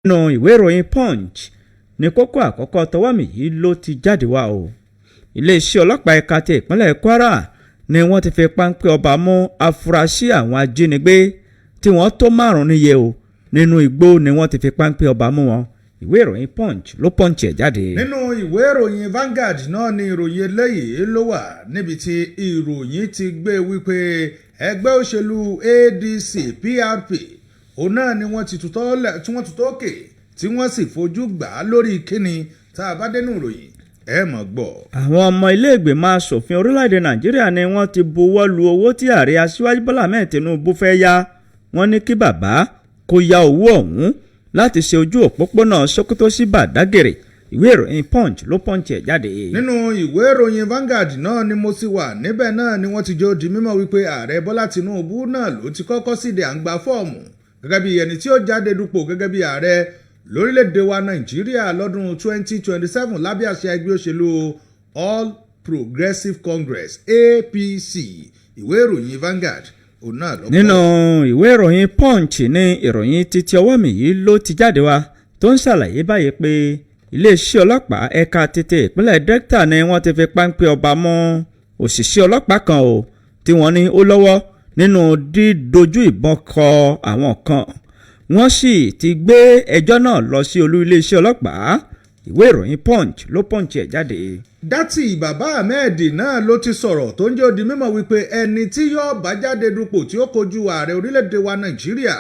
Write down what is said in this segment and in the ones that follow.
Nínú ìwé ìròyìn Punch ní kókó àkọ́kọ́ tọwọ́ mi yìí ló ti jáde wá o. Iléeṣẹ́ ọlọ́pàá ẹ̀ka ti ìpínlẹ̀ Kwara ni wọ́n ti fi páńpẹ́ ọba mú afurasí àwọn ajínigbé tí wọ́n tó márùn-ún níye o. Nínú igbó ni wọ́n ti fi páńpẹ́ ọba mú wọn. Ìwé ìròyìn Punch ló punch ẹ̀ jáde. Nínú ìwé ìròyìn Vanguard náà ni ìròyìn eléyìí ló wà, níbi tí ìròyìn ti gbé wípé ẹgbẹ́ òṣèlú ADC PRP òun náà ni wọ́n ti tutọ́ tí wọ́n tutọ́ òkè tí wọ́n sì fojú gbà á lórí kíni. Tá a bá dénú ìròyìn, ẹ mọ̀ gbọ́. Àwọn ọmọ iléègbèmọ̀ asòfin orílẹ̀-èdè Nàìjíríà ni wọ́n ti buwọ́ lu owó tí ààrẹ Aṣíwájú Bọ́lá Ahmed Tinubu fẹ́ yá. Wọ́n ní kí bàbá kó ya owó ọ̀hún láti ṣe ojú òpópónà Sokoto sí Badagry. Ìwé ìròyìn Punch ló punch ẹ̀ jáde. Nínú ìwé ìròyìn Vanguard náà ni mo sì wà. Níbẹ̀ náà ni wọ́n ti jẹ́ ó di mímọ̀ wípé ààrẹ Bọ́lá Tinubu náà ló ti kọ́kọ́ síde à ń gba fọ́ọ̀mù gẹ́gẹ́ bí ẹni tí ó jáde dupò gẹ́gẹ́ bí ààrẹ lórílẹ̀‐èdè wa Nàìjíríà lọ́dún 2027 lábẹ́ àṣẹ ẹgbẹ́ òṣèlú All Progressive Congress, APC. Ìwé ìròyìn Vanguard òun náà ló kọ. Nínú ìwé ìròyìn Punch ní ìròyìn títí ọwọ́ mi yìí ló ti jáde wá tó ń ṣàlàyé báyìí pé iléeṣẹ́ ọlọ́pàá ẹ̀ka tètè ìpínlẹ̀ Delta ni wọ́n ti fi páńpẹ́ ọba mú òṣìṣẹ́ ọlọ́pàá kan o, tí wọ́n ní ó lọ́wọ́ nínú dídojú ìbọn kọ àwọn kan. Wọ́n sì ti gbé ẹjọ́ náà lọ sí olú iléeṣẹ́ ọlọ́pàá. Ìwé ìròyìn Punch ló punch ẹ̀ jáde. Dátì Bàbá Ahmed náà ló ti sọ̀rọ̀ tó ń jẹ́ ó di mímọ̀ wípé ẹni tí yóò bá jáde dupò tí ó kojú ààrẹ orílẹ̀-èdè wa Nàìjíríà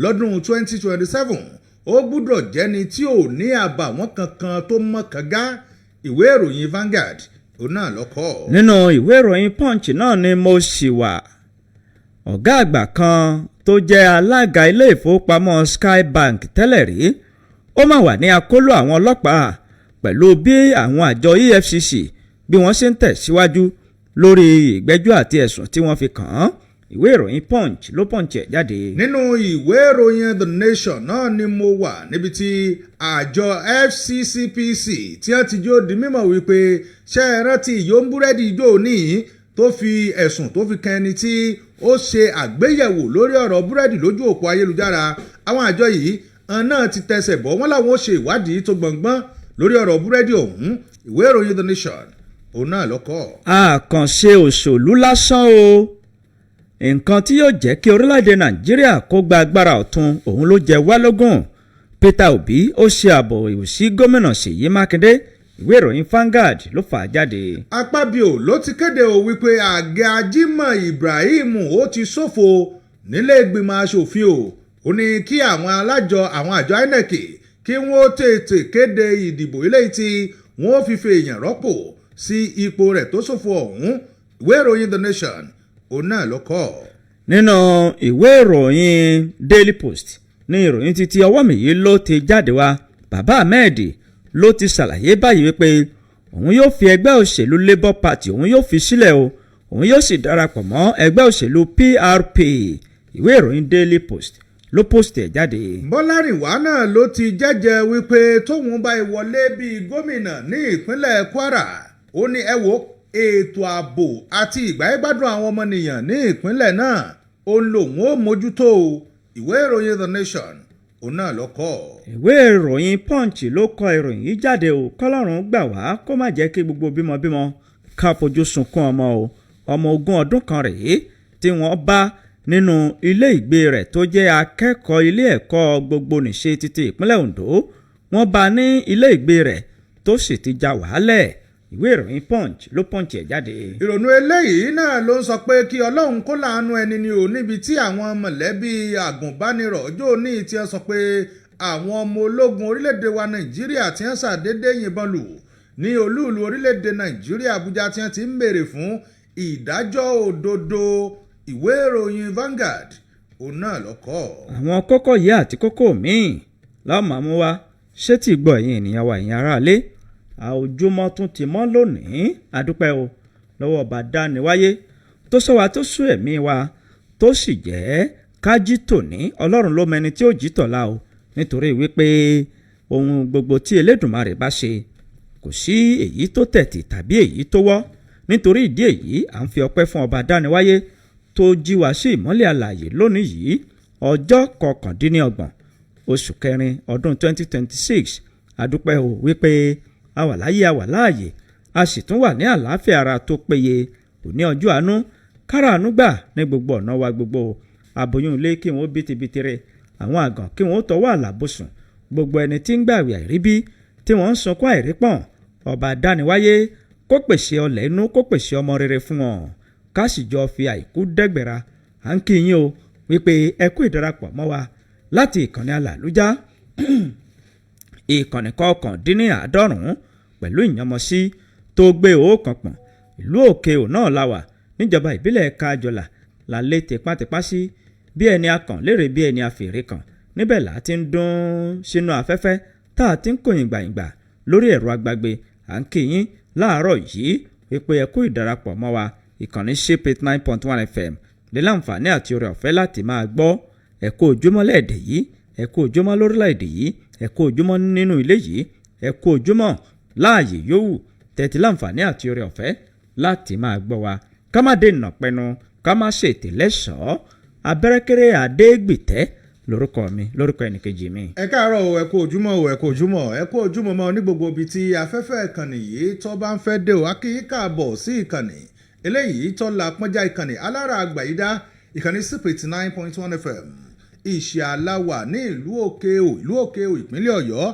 lọ́dún 2027, ó gbúdọ̀ jẹ́ni tí ò ní àbàwọ́n kankan, tó mọ́ kànga. Ìwé ìròyìn Vanguard òun náà ló kọ. Nínú ìwé ìròyìn Punch náà ni mo sì wà. Ọ̀gá àgbà kan tó jẹ́ alága ilé ìfowópamọ́ Skye Bank tẹ́lẹ̀ rí, ó mà wà ní akóló àwọn ọlọ́pàá pẹ̀lú bí àwọn àjọ EFCC bí wọ́n ṣe ń tẹ̀síwájú lórí ìgbẹ́jọ́ àti ẹ̀sùn tí wọ́n fi kàn án. Ìwé ìròyìn Punch ló punch ẹ̀ jáde. Nínú ìwé ìròyìn The Nation náà ni mo wà, níbi tí àjọ FCCPC tí wọ́n ti jó di mímọ̀ wípé, ṣé ẹ rántí ìyóńbúrẹ́dì ijó ní tó fi ẹ̀sùn tó fi kan ẹni tí ó ṣe àgbéyẹ̀wò lórí ọ̀rọ̀ búrẹ́dì lójú òpó ayélujára? Àwọn àjọ yìí náà ti tẹsẹ̀ bọ́, wọ́n làwọn ó ṣe ìwádìí tó gbọ̀ngbọ́n lórí ọ̀rọ̀ búrẹ́dì ọ̀hún. Ìwé ìròyìn The Nation òun náà ló kọ. Àkànṣe òṣòlú lásán o. Nǹkan tí yóò jẹ́ kí orílẹ̀-èdè Nàìjíríà kó gba agbára ọ̀tun òun ló jẹ wá lógún. Peter Obi ó ṣe àbọ̀ sí gómìnà Ṣèyí Mákindé. Ìwé ìròyìn Vanguard ló fà á jáde. Akpabio ló ti kéde o wípé àgẹ Jimoh Ibrahim ó ti ṣòfò nílé ìgbìmọ̀ asòfin o. Ó ní kí àwọn alájọ àwọn àjọ INEC kí wọ́n tètè kéde ìdìbò eléyìí tí wọ́n fi fi èèyàn rọ́pò sí ipò rẹ̀ tó ṣòfò ọ̀hún. Ìwé ìròyìn The Nation òun náà ló kọ. Nínú ìwé ìròyìn Daily Post ní ìròyìn títí ọwọ́ mi yìí ló ti jáde wá. Bàbá Ahmed ló ti ṣàlàyé báyìí wípé òun yóò fi ẹgbẹ́ òṣèlú Labour Party, òun yóò fi sílẹ̀ o, òun yóò sì darapọ̀ mọ́ ẹgbẹ́ òṣèlú PRP. Ìwé ìròyìn Daily Post ló post ẹ̀ jáde. Bọ́lárìnwá náà ló ti jẹ́jẹ́ wípé tóun bá ìwọlé bíi gómìnà ní ìpínlẹ̀ Kwara, ó ní ẹ wo ètò ààbò àti ìgbáyégbádùn àwọn ọmọnìyàn ní ìpínlẹ̀ náà, ó ń lòun ó mójútó o. Ìwé ìròyìn The Nation òun náà ló kọ. Ìwé ìròyìn Punch ló kọ ìròyìn yìí jáde o. Kọ́lọ́run gbà wá, kó má jẹ́ kí gbogbo bímọbímọ ká fojú sunkún ọmọ o. Ọmọ 20 ọdún kan rèé tí wọ́n bá nínú ilé ìgbé rẹ̀, tó jẹ́ akẹ́kọ̀ọ́ ilé ẹ̀kọ́ gbogbo-nìṣe títí ìpínlẹ̀ Ondo. Wọ́n bá ní ilé ìgbé rẹ̀ tó sì ti já wàhálẹ̀. Ìwé ìròyìn Punch ló punch ẹ̀ jáde. Ìrònú eléyìí náà ló ń sọ pé kí Ọlọ́run kó láàánú ẹni ni ò, níbi tí àwọn mọ̀lẹ́bí àgùnbánirọ̀ ọjọ́ òní tí wọ́n sọ pé àwọn ọmọ ológun orílẹ̀-èdè wa Nàìjíríà tí wọ́n ṣàdédé yìnbọn lù ní olúùlú orílẹ̀-èdè Nàìjíríà, Àbújá, tí wọ́n ti ń béèrè fún ìdájọ́ òdodo. Ìwé ìròyìn Vanguard òun náà ló kọ. Àwọn kókó yìí àti kókó míì láwọn máa mú wá ṣé tí gbọ́ ẹ̀yin ènìyàn wa, ẹ̀yin aráalé. Àwòjúmọ́ tún ti mọ́ lónìí. Àdúpẹ́ o lọ́wọ́ ọba dániwáyé tó sọ wa, tó sún ẹ̀mí wa, tó sì jẹ́ kájí tòní. Ọlọ́run ló mẹni tí ó jí tọ̀la o, nítorí wípé ohun gbogbo tí Elédùmarè bá ṣe, kò sí èyí tó tẹ̀tì tàbí èyí tó wọ́. Nítorí ìdí èyí, à ń fi ọpẹ́ fún ọba dániwáyé tó jí wa sí ìmọ́lẹ̀ alààyè lónìí yìí, ọjọ́ 29. oṣù kẹrin ọdún 2026. Adúpẹ́ o wípé a wà láyé, a wà láàyè, a sì tún wà ní àlàáfíà ara tó péye. Òní ọjọ́ àánú, kára àánú gbà ní gbogbo ọ̀nà wa gbogbo. Aboyún ilé, kí wọ́n bítíbitì, àwọn àgàn, kí wọ́n tọwọ́ àlàbòsùn, gbogbo ẹni tí ń gbàwé àìríbí, tí wọ́n ń sunkún àìrípọ̀n, ọba dániwáyé kó pèsè ọlẹ̀ inú, kó pèsè ọmọ rere fún wọn, ká sì jọ fi àìkú dẹ́gbẹ̀ra. À ń kí yín o wípé ẹ kú ìdarapọ̀ mọ́ wa láti ìkànnì alàlújá, ìkànnì 99 pẹ̀lú ìyànmọ́sí tó gbé òókan pọ̀n. Ìlú Òkè ò náà la wà, níjọba ìbílẹ̀ Kájọlà lálẹ́ tipátipá sí bí ẹni akàn lérè, bí ẹni àfèrè kàn. Níbẹ̀ là á ti ń dún sínú afẹ́fẹ́, tá a ti ń kó yìngbàyìngbà lórí ẹ̀rọ agbagbe. À ń kí yín láàárọ̀ yìí wípé ẹ kú ìdarapọ̀ mọ́ wa. Ìkànnì Ship 89.1 FM lè láǹfààní àti oore ọ̀fẹ́ láti máa gbọ́. Ẹ kú ojúmọ́ lẹ́ẹ̀dẹ̀ yìí, ẹ kú ojúmọ́ lórílẹ̀‐èdè yìí, ẹ kú ojúmọ́ nínú ilé yìí, ẹ kú ojúmọ́ láàyè yòówù tẹ̀tí láǹfààní àti oore ọ̀fẹ́ láti máa gbọ́ wa. Ká má dènà pẹnu, ká má ṣètè lẹ́sọ̀ọ́. Abẹ́rẹ́kẹ́rẹ́ Adégbìtẹ́ lórúkọ mi, lórúkọ ẹnìkejì mi. Ẹ káàárọ̀ o, ẹ kú ojúmọ́ o, ẹ kú ojúmọ́, ẹ kú ojúmọ́ mọ́ ní gbogbo ibi tí afẹ́fẹ́ ìkànnì yìí tó bá ń fẹ́ dé o. A kí yín káàbọ̀ sí ìkànnì eléyìí tó la pọ́njá, ìkànnì alára àgbàyídá, ìkànnì sip 89.1 FM. Ìṣe aláwà ní ìlú Òkè o, ìlú Òkè o, ìpínlẹ̀ Ọ̀yọ́,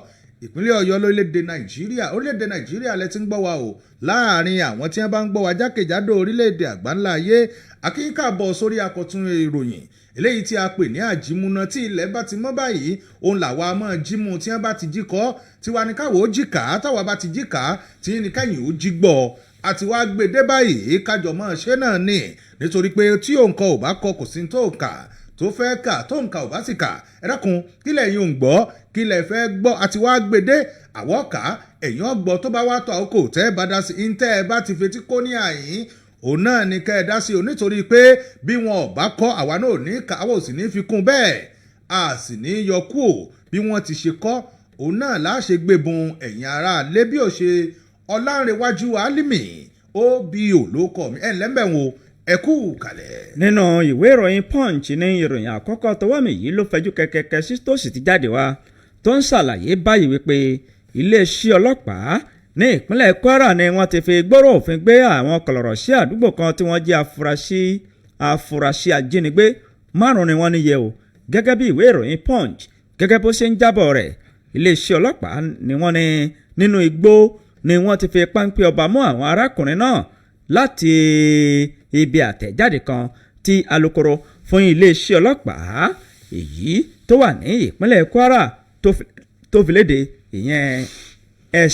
ìpínlẹ̀ Ọ̀yọ́ lórílẹ̀‐èdè Nàìjíríà. Orílẹ̀‐èdè Nàìjíríà lẹ ti ń gbọ́ wa o. Láàrin àwọn tí wọ́n bá ń gbọ́ wa jákèjádò orílẹ̀‐èdè àgbáńlá ayé, a kí yín káàbọ̀ sórí akọ̀tún ìròyìn eléyìí tí a pè ní àjímúná. Tí ilẹ̀ bá ti mọ́ báyìí, òun làwa máa jímú. Tí wọ́n bá ti jí kọ́ tiwa ní káwọ́ ó jí ká, táwa bá ti jí ká tí ní kẹ́yìn ó jí gbọ́. Àti wá gbé dé báyìí, kájọ mọ́ ṣé náà ní, nítorí pé tí òǹkà ò bá kọ, kò sí tó kà tó fẹ́ kà. Tó nǹka ò bá sì kà, ẹ dákun, kílẹ̀ yín ò ń gbọ́, kílẹ̀ fẹ́ gbọ́? Àti wá gbé dé, àwọ̀ ká ẹ̀yìn ọ̀gbọ́. Tó bá wá tó àkókò tẹ́ ẹ bá dá sí, ntẹ́ ẹ bá ti fetí kó ní àyín, òun náà ni kẹ́ ẹ dá sí o, nítorí pé bí wọn ò bá kọ́, àwa náà ò ní kà, àwa ò sì ní fi kún, bẹ́ẹ̀ a sì ní yọ kú ò. Bí wọ́n ti ṣe kọ́, òun náà láṣẹ gbébun ẹ̀yìn ara lé. Bí ò ṣe Ọlárẹ̀wájú Álímì obo ló kọ́ mi. Ẹ̀ ńlẹ́mbẹ̀ wo, ẹ kú kalẹ̀. Nínú ìwé ìròyìn Punch ní ìròyìn àkọ́kọ́ tọwọ́ mi yìí ló fẹjú kẹkẹkẹ sí, tó sì ti jáde wá, tó ń ṣàlàyé báyìí wípé iléeṣẹ́ ọlọ́pàá ní ìpínlẹ̀ Kwara ni wọ́n ti fi gbọ́rọ̀ òfin gbé àwọn kọlọ̀rọ̀ sí àdúgbò kan tí wọ́n jẹ́ afurasí ajínigbé márùn ni wọ́n níye o. Gẹ́gẹ́ bí ìwé ìròyìn Punch gẹ́gẹ́ bó ṣe ń jábọ̀ rẹ̀, iléeṣẹ́ ọlọ́pàá ni wọ́n ní nínú igbó ni wọ́n ti fi páńpẹ́ ọba mú àwọn arákùnrin náà. Láti ibi àtẹ̀jáde kan tí alukoro fún iléeṣẹ́ ọlọ́pàá èyí tó wà ní ìpínlẹ̀ Kwara tó fi léde, ìyẹn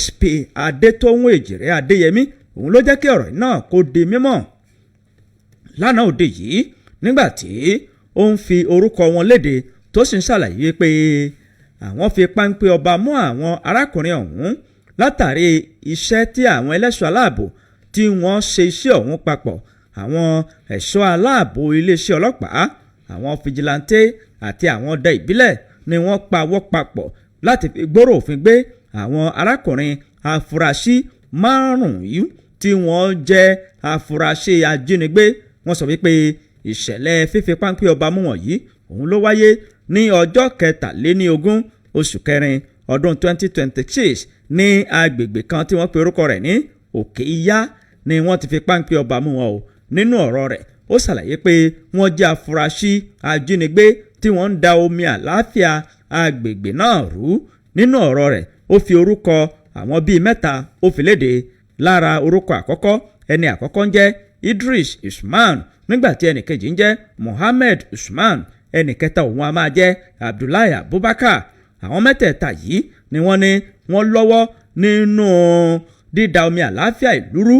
SP Adétóhùn Èjìrẹ́ Adéyẹmí, òun ló jẹ́ kí ọ̀rọ̀ náà kó di mímọ̀ lánàá òde yìí, nígbà tí ó ń fi orúkọ wọn léde, tó sì ń ṣàlàyé pé àwọn fi páńpẹ́ ọba mú àwọn arákùnrin ọ̀hún látàrí iṣẹ́ tí àwọn ẹlẹ́ṣọ́ aláàbò tí wọ́n ṣe iṣẹ́ ọ̀hún papọ̀, àwọn ẹ̀ṣọ́ aláàbò iléeṣẹ́ ọlọ́pàá, àwọn fìjìláńtẹ́ àti àwọn ọdẹ ìbílẹ̀ ni wọ́n pawọ́ papọ̀ láti fi gbọ́rọ̀ òfin gbé àwọn arákùnrin afurasí márùn-ún yìí tí wọ́n jẹ́ afurasí ajínigbé. Wọ́n sọ wípé ìṣẹ̀lẹ̀ fífi páńpẹ́ ọba mú wọ̀nyí òun ló wáyé ní ọjọ́ 23 oṣù kẹrin ọdún 2026 ní agbègbè kan tí wọ́n pe orúkọ rẹ̀ ní Òkè Iyá ni wọ́n ti fi páńpẹ́ ọba mú wọn o. Nínú ọ̀rọ̀ rẹ̀, ó ṣàlàyé pé wọ́n jẹ́ afurasí ajínigbé tí wọ́n ń da omi àlàáfíà agbègbè náà rú. Nínú ọ̀rọ̀ rẹ̀, ó fi orúkọ àwọn bíi mẹ́ta ó fi léde. Lára orúkọ àkọ́kọ́, ẹni àkọ́kọ́ ń jẹ́ Idris Usman, nígbà tí ẹnì kejì ń jẹ́ Mohammed Usman, ẹnì kẹta òun a máa jẹ́ Abdullahi Abubakar. Àwọn mẹ́tẹ̀ẹ̀ta yìí ni wọ́n ní wọ́n lọ́wọ́ nínú dídá omi àlàáfíà ìlú rú,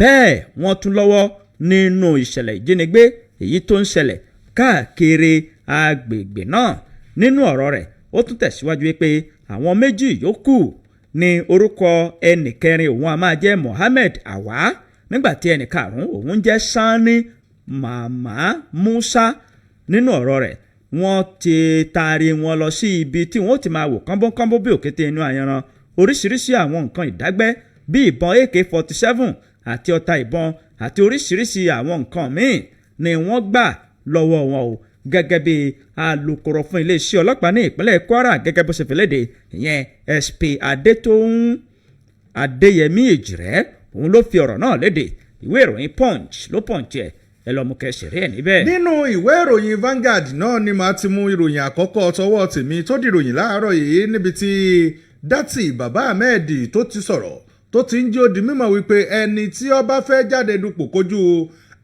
bẹ́ẹ̀ wọ́n tún lọ́wọ́ nínú ìṣẹ̀lẹ̀ ìjínigbé èyí tó ń ṣẹlẹ̀ káàkiri agbègbè náà. Nínú ọ̀rọ̀ rẹ̀, ó tún tẹ̀síwájú pé àwọn méjì yòókù ní orúkọ ẹnì kẹrin òun a máa jẹ́ Mohammed Awa, nígbà tí ẹnì karùn-ún òun jẹ́ Sani Mama Musa. Nínú ọ̀rọ̀ rẹ̀, wọ́n ti taari wọn lọ sí ibi tí wọ́n ti máa wò kánbọ́nkánbọ́ bí òkété inú ayanran. Oríṣiríṣi àwọn nǹkan ìdágbẹ́ bíi ìbọn AK-47 àti ọta ìbọn àti oríṣiríṣi àwọn nǹkan míì ni wọ́n gbà lọ́wọ́ wọn o. Gẹ́gẹ́ bí alukoro fún iléeṣẹ́ ọlọ́pàá ní ìpínlẹ̀ Kwara gẹ́gẹ́ bó ṣe fi léde, ìyẹn SP Adétóun Adéyẹmí Èjìrẹ́, òun ló fi ọ̀rọ̀ náà léde. Ìwé ìròyìn Punch ló punch ẹ̀, ẹ lọ́ọ́ mú kẹsì rí ẹ̀ níbẹ̀. Nínú ìwé ìròyìn Vanguard náà ni màá ti mú ìròyìn àkọ́kọ́ tọwọ́ tèmi tó dìròyìn láàárọ̀ yìí, níbi tí Datti Baba Ahmed tó ti sọ̀rọ̀, tó ti ń jó di mímọ̀ wípé ẹni tí ó bá fẹ́ jáde dupò kojú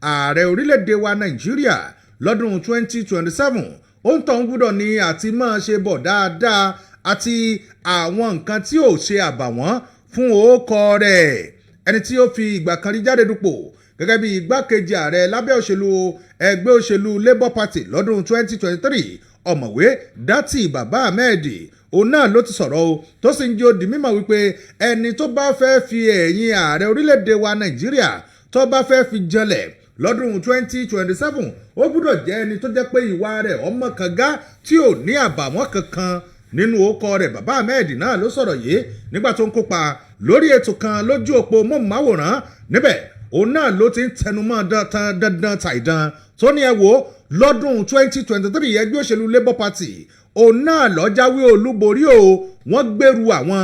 ààrẹ orílẹ̀-èdè wa Nàìjíríà lọ́dún 2027, ó ń tàn gbúdọ̀ ní àti máa ṣe bọ̀ dáadáa àti àwọn nǹkan tí ò ṣe àbàwọ́n fún òókọ rẹ̀. Ẹni tí ó fi ìgbà kan rí jáde dupò gẹ́gẹ́ bí igbákejì ààrẹ lábẹ́ òṣèlú ẹgbẹ́ òṣèlú Labour Party lọ́dún 2023, Ọ̀mọ̀wé Datti Baba Ahmed, òun náà ló ti sọ̀rọ̀ o, tó sì ń jẹ́ ó di mímọ̀ wípé ẹni tó bá fẹ́ fi ẹ̀yìn ààrẹ orílẹ̀-èdè wa Nàìjíríà, tó bá fẹ́ fi janlẹ̀ lọ́dún 2027, ó gbúdọ̀ jẹ́ ẹni tó jẹ́ pé ìwà rẹ̀ ọmọ kànga tí ò ní àbàwọ́n kankan nínú orúkọ rẹ̀. Bàbá Ahmed náà ló sọ̀rọ̀ yìí nígbà tó ń kópa lórí ètò kan lójú òpó móhùnmáwòrán. Níbẹ̀ òun náà ló ti ń tẹnumọ́ dandan dandan tàìdán, tó ní ẹ wò, lọ́dún 2023, ẹgbẹ́ òṣèlú Labour Party òun náà ló jáwé olúborí o, wọ́n gbèrú àwọn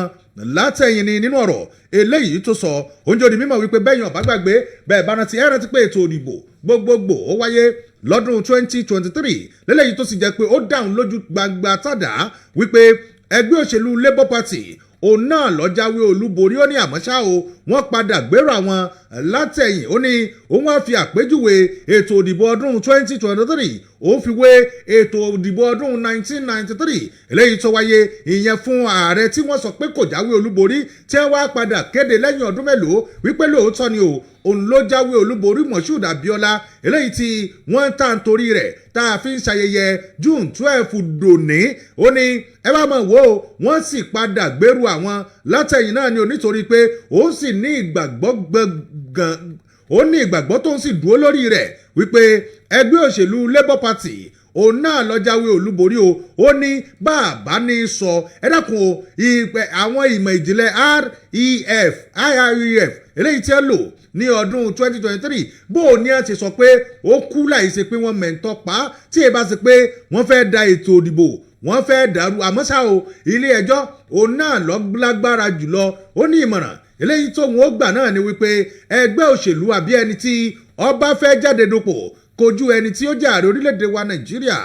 látẹ̀yìn ni. Nínú ọ̀rọ̀ eléyìí tó sọ, oúnjẹ òdì mímọ̀ wípé bẹ́yìn ọ̀bá gbàgbé bẹ́ẹ̀ bá rántí, ẹ rántí pé ètò òdìbò gbogbogbò ó wáyé lọ́dún 2023 lélẹ́yìí, tó sì jẹ́ pé ó dáhùn lójú gbangba tàdá wípé ẹgbẹ́ òṣèlú Labour Party òun náà ló jáwé olúborí. Ó ní àmọ́ ṣá o, wọ́n padà gbèrò àwọn látẹ̀yìn. Ó ní òun á fi àpèjúwe ètò òdìbò ọdún 2023, òun fi wé ètò òdìbò ọdún 1993 eléyìí tó wáyé, ìyẹn fún ààrẹ tí wọ́n sọ pé kò jáwé olúborí, tí wọ́n wá padà kéde lẹ́yìn ọdún mélòó wípé lóòótọ́ ni o, òun ló jáwé olúborí, Moshood Abiola, eléyìí tí wọ́n ń tà ń torí rẹ̀ tá a fi ń ṣayẹyẹ June 12 dòní. Ó ní ẹ bá mọ̀ wò ó, wọ́n sì padà gbèrú àwọn látẹ̀yìn náà ni o, nítorí pé ó sì ní ìgbàgbọ́ gbọ̀ngàn, ó ní ìgbàgbọ́ tó ń sì dúró lórí rẹ̀ wípé ẹgbẹ́ òṣèlú Labour Party òun náà ló jáwé olúborí o. Ó ní bàbá ní sọ, ẹ dákun o, ìpè àwọn ìmọ̀ ìjìnlẹ̀ REF IREF eléyìí tí ẹ lò ní ọdún 2023, bó o ní ẹ ti sọ pé ó kú láì ṣe pé wọ́n mẹ̀ńtọ́ pa á, tí ẹ bá ṣe pé wọ́n fẹ́ da ètò òdìbò, wọ́n fẹ́ dàrú? Àmọ́ ṣá o, ilé ẹjọ́ òun náà lọ lágbára jùlọ. Ó ní ìmọ̀ràn eléyìí tóun ó gbà náà ni wípé ẹgbẹ́ òṣèlú àbí ẹni tí ọba fẹ́ jáde dupò kojú ẹni tí ó jẹ́ ààrẹ orílẹ̀-èdè wa Nàìjíríà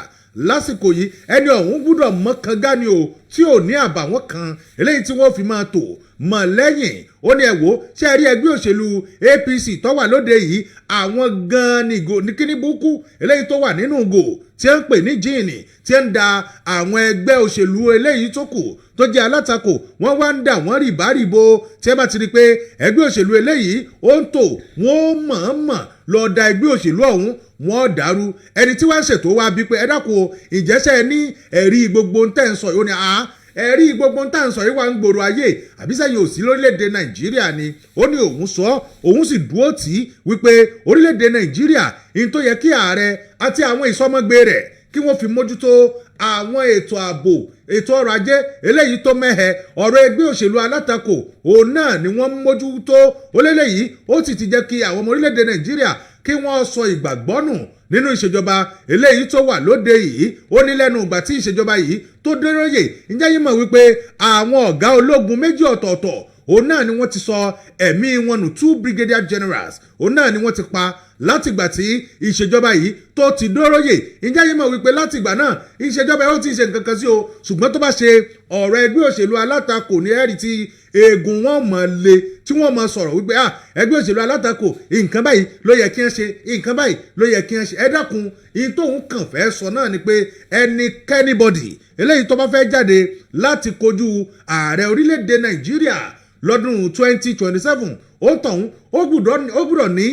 lásìkò yìí, ẹni ọ̀hún gbúdọ̀ mọ́ kanga ni o, tí ò ní àbàwọ́n kan eléyìí tí wọ́n fi máa tò mọ̀ lẹ́yìn. Ó ní ẹ wò, ṣe rí ẹgbẹ́ òṣèlú APC tó wà lóde yìí, àwọn gan-an ní kíní burúkú eléyìí tó wà nínú gò tí ń pè ní jíìnì tí ń da àwọn ẹgbẹ́ òṣèlú eléyìí tó kù tó jẹ́ alátakò, wọ́n wá ń dà wọ́n rìbárìbo. Tí ẹ bá ti rí i pé ẹgbẹ́ òṣèlú eléyìí ó ń tò, wọ́n mọ̀ọ́mọ̀ lọ da ẹgbẹ́ òṣèlú ọ̀hún, wọ́n dàrú. Ẹni tí wọ́n ń ṣètò wá bí pé ẹ dákun o, ìjẹ́sẹ̀ ní ẹ̀rí gbogbo ń tẹ̀ ń sọ yìí? Ó ní àá, ẹ̀rí gbogbo ń tà ń sọ yìí wà ń gbòòrò ayé, àbísẹ́yìn ò sí lórílẹ̀‐èdè Nàìjíríà ni? Ó ní òun sọ, òun sì dúró tì í wípé orílẹ̀‐èdè Nàìjíríà ní tó yẹ kí ààrẹ àti àwọn ìsọmọgbé rẹ̀ kí wọ́n fi mójútó àwọn ètò ààbò, ètò ọrọ̀ ajé eléyìí tó mẹ́hẹ, ọ̀rọ̀ ẹgbẹ́ òṣèlú alátakò òun náà ni wọ́n mójútó. Ó léléyìí ó sì ti jẹ́ kí àwọn ọmọ orílẹ̀-èdè Nàìjíríà kí wọ́n sọ ìgbàgbọ́ nù nínú ìṣèjọba eléyìí tó wà lóde yìí. Ó ní lẹ́nu ìgbà tí ìṣèjọba yìí tó déròyè, ǹjẹ́ yín mọ̀ wípé àwọn ọ̀gá ológun méjì ọ̀tọ̀ọ̀tọ̀ òun náà ni wọ́n ti sọ ẹ̀mí wọn nù? Two brigadier generals òun náà ni wọ́n ti pa látìgbà tí ìṣèjọba yìí tó ti dóróyè. Ǹjẹ́ yín mọ̀ wípé látìgbà náà ìṣèjọba yóò ti ṣe nǹkan kan sí o, ṣùgbọ́n tó bá ṣe ọ̀rọ̀ ẹgbẹ́ òṣèlú alátakò ní ẹ̀rí tí eegun wọn mọ̀ le, tí wọ́n mọ̀ sọ̀rọ̀ wípé ah, ẹgbẹ́ òṣèlú alátakò, nǹkan báyìí ló yẹ kí wọ́n ṣe, nǹkan báyìí ló yẹ kí wọ́n ṣe. Ẹ dákun, ìyẹn tóun kàn fẹ́ sọ náà ni pé ẹnikẹ́nibọ̀dì eléyìí tó bá fẹ́ jáde láti kojú ààrẹ orílẹ̀-èdè Nàìjíríà lọ́dún 2027, ó tọ̀hún ó gbúdọ̀ ní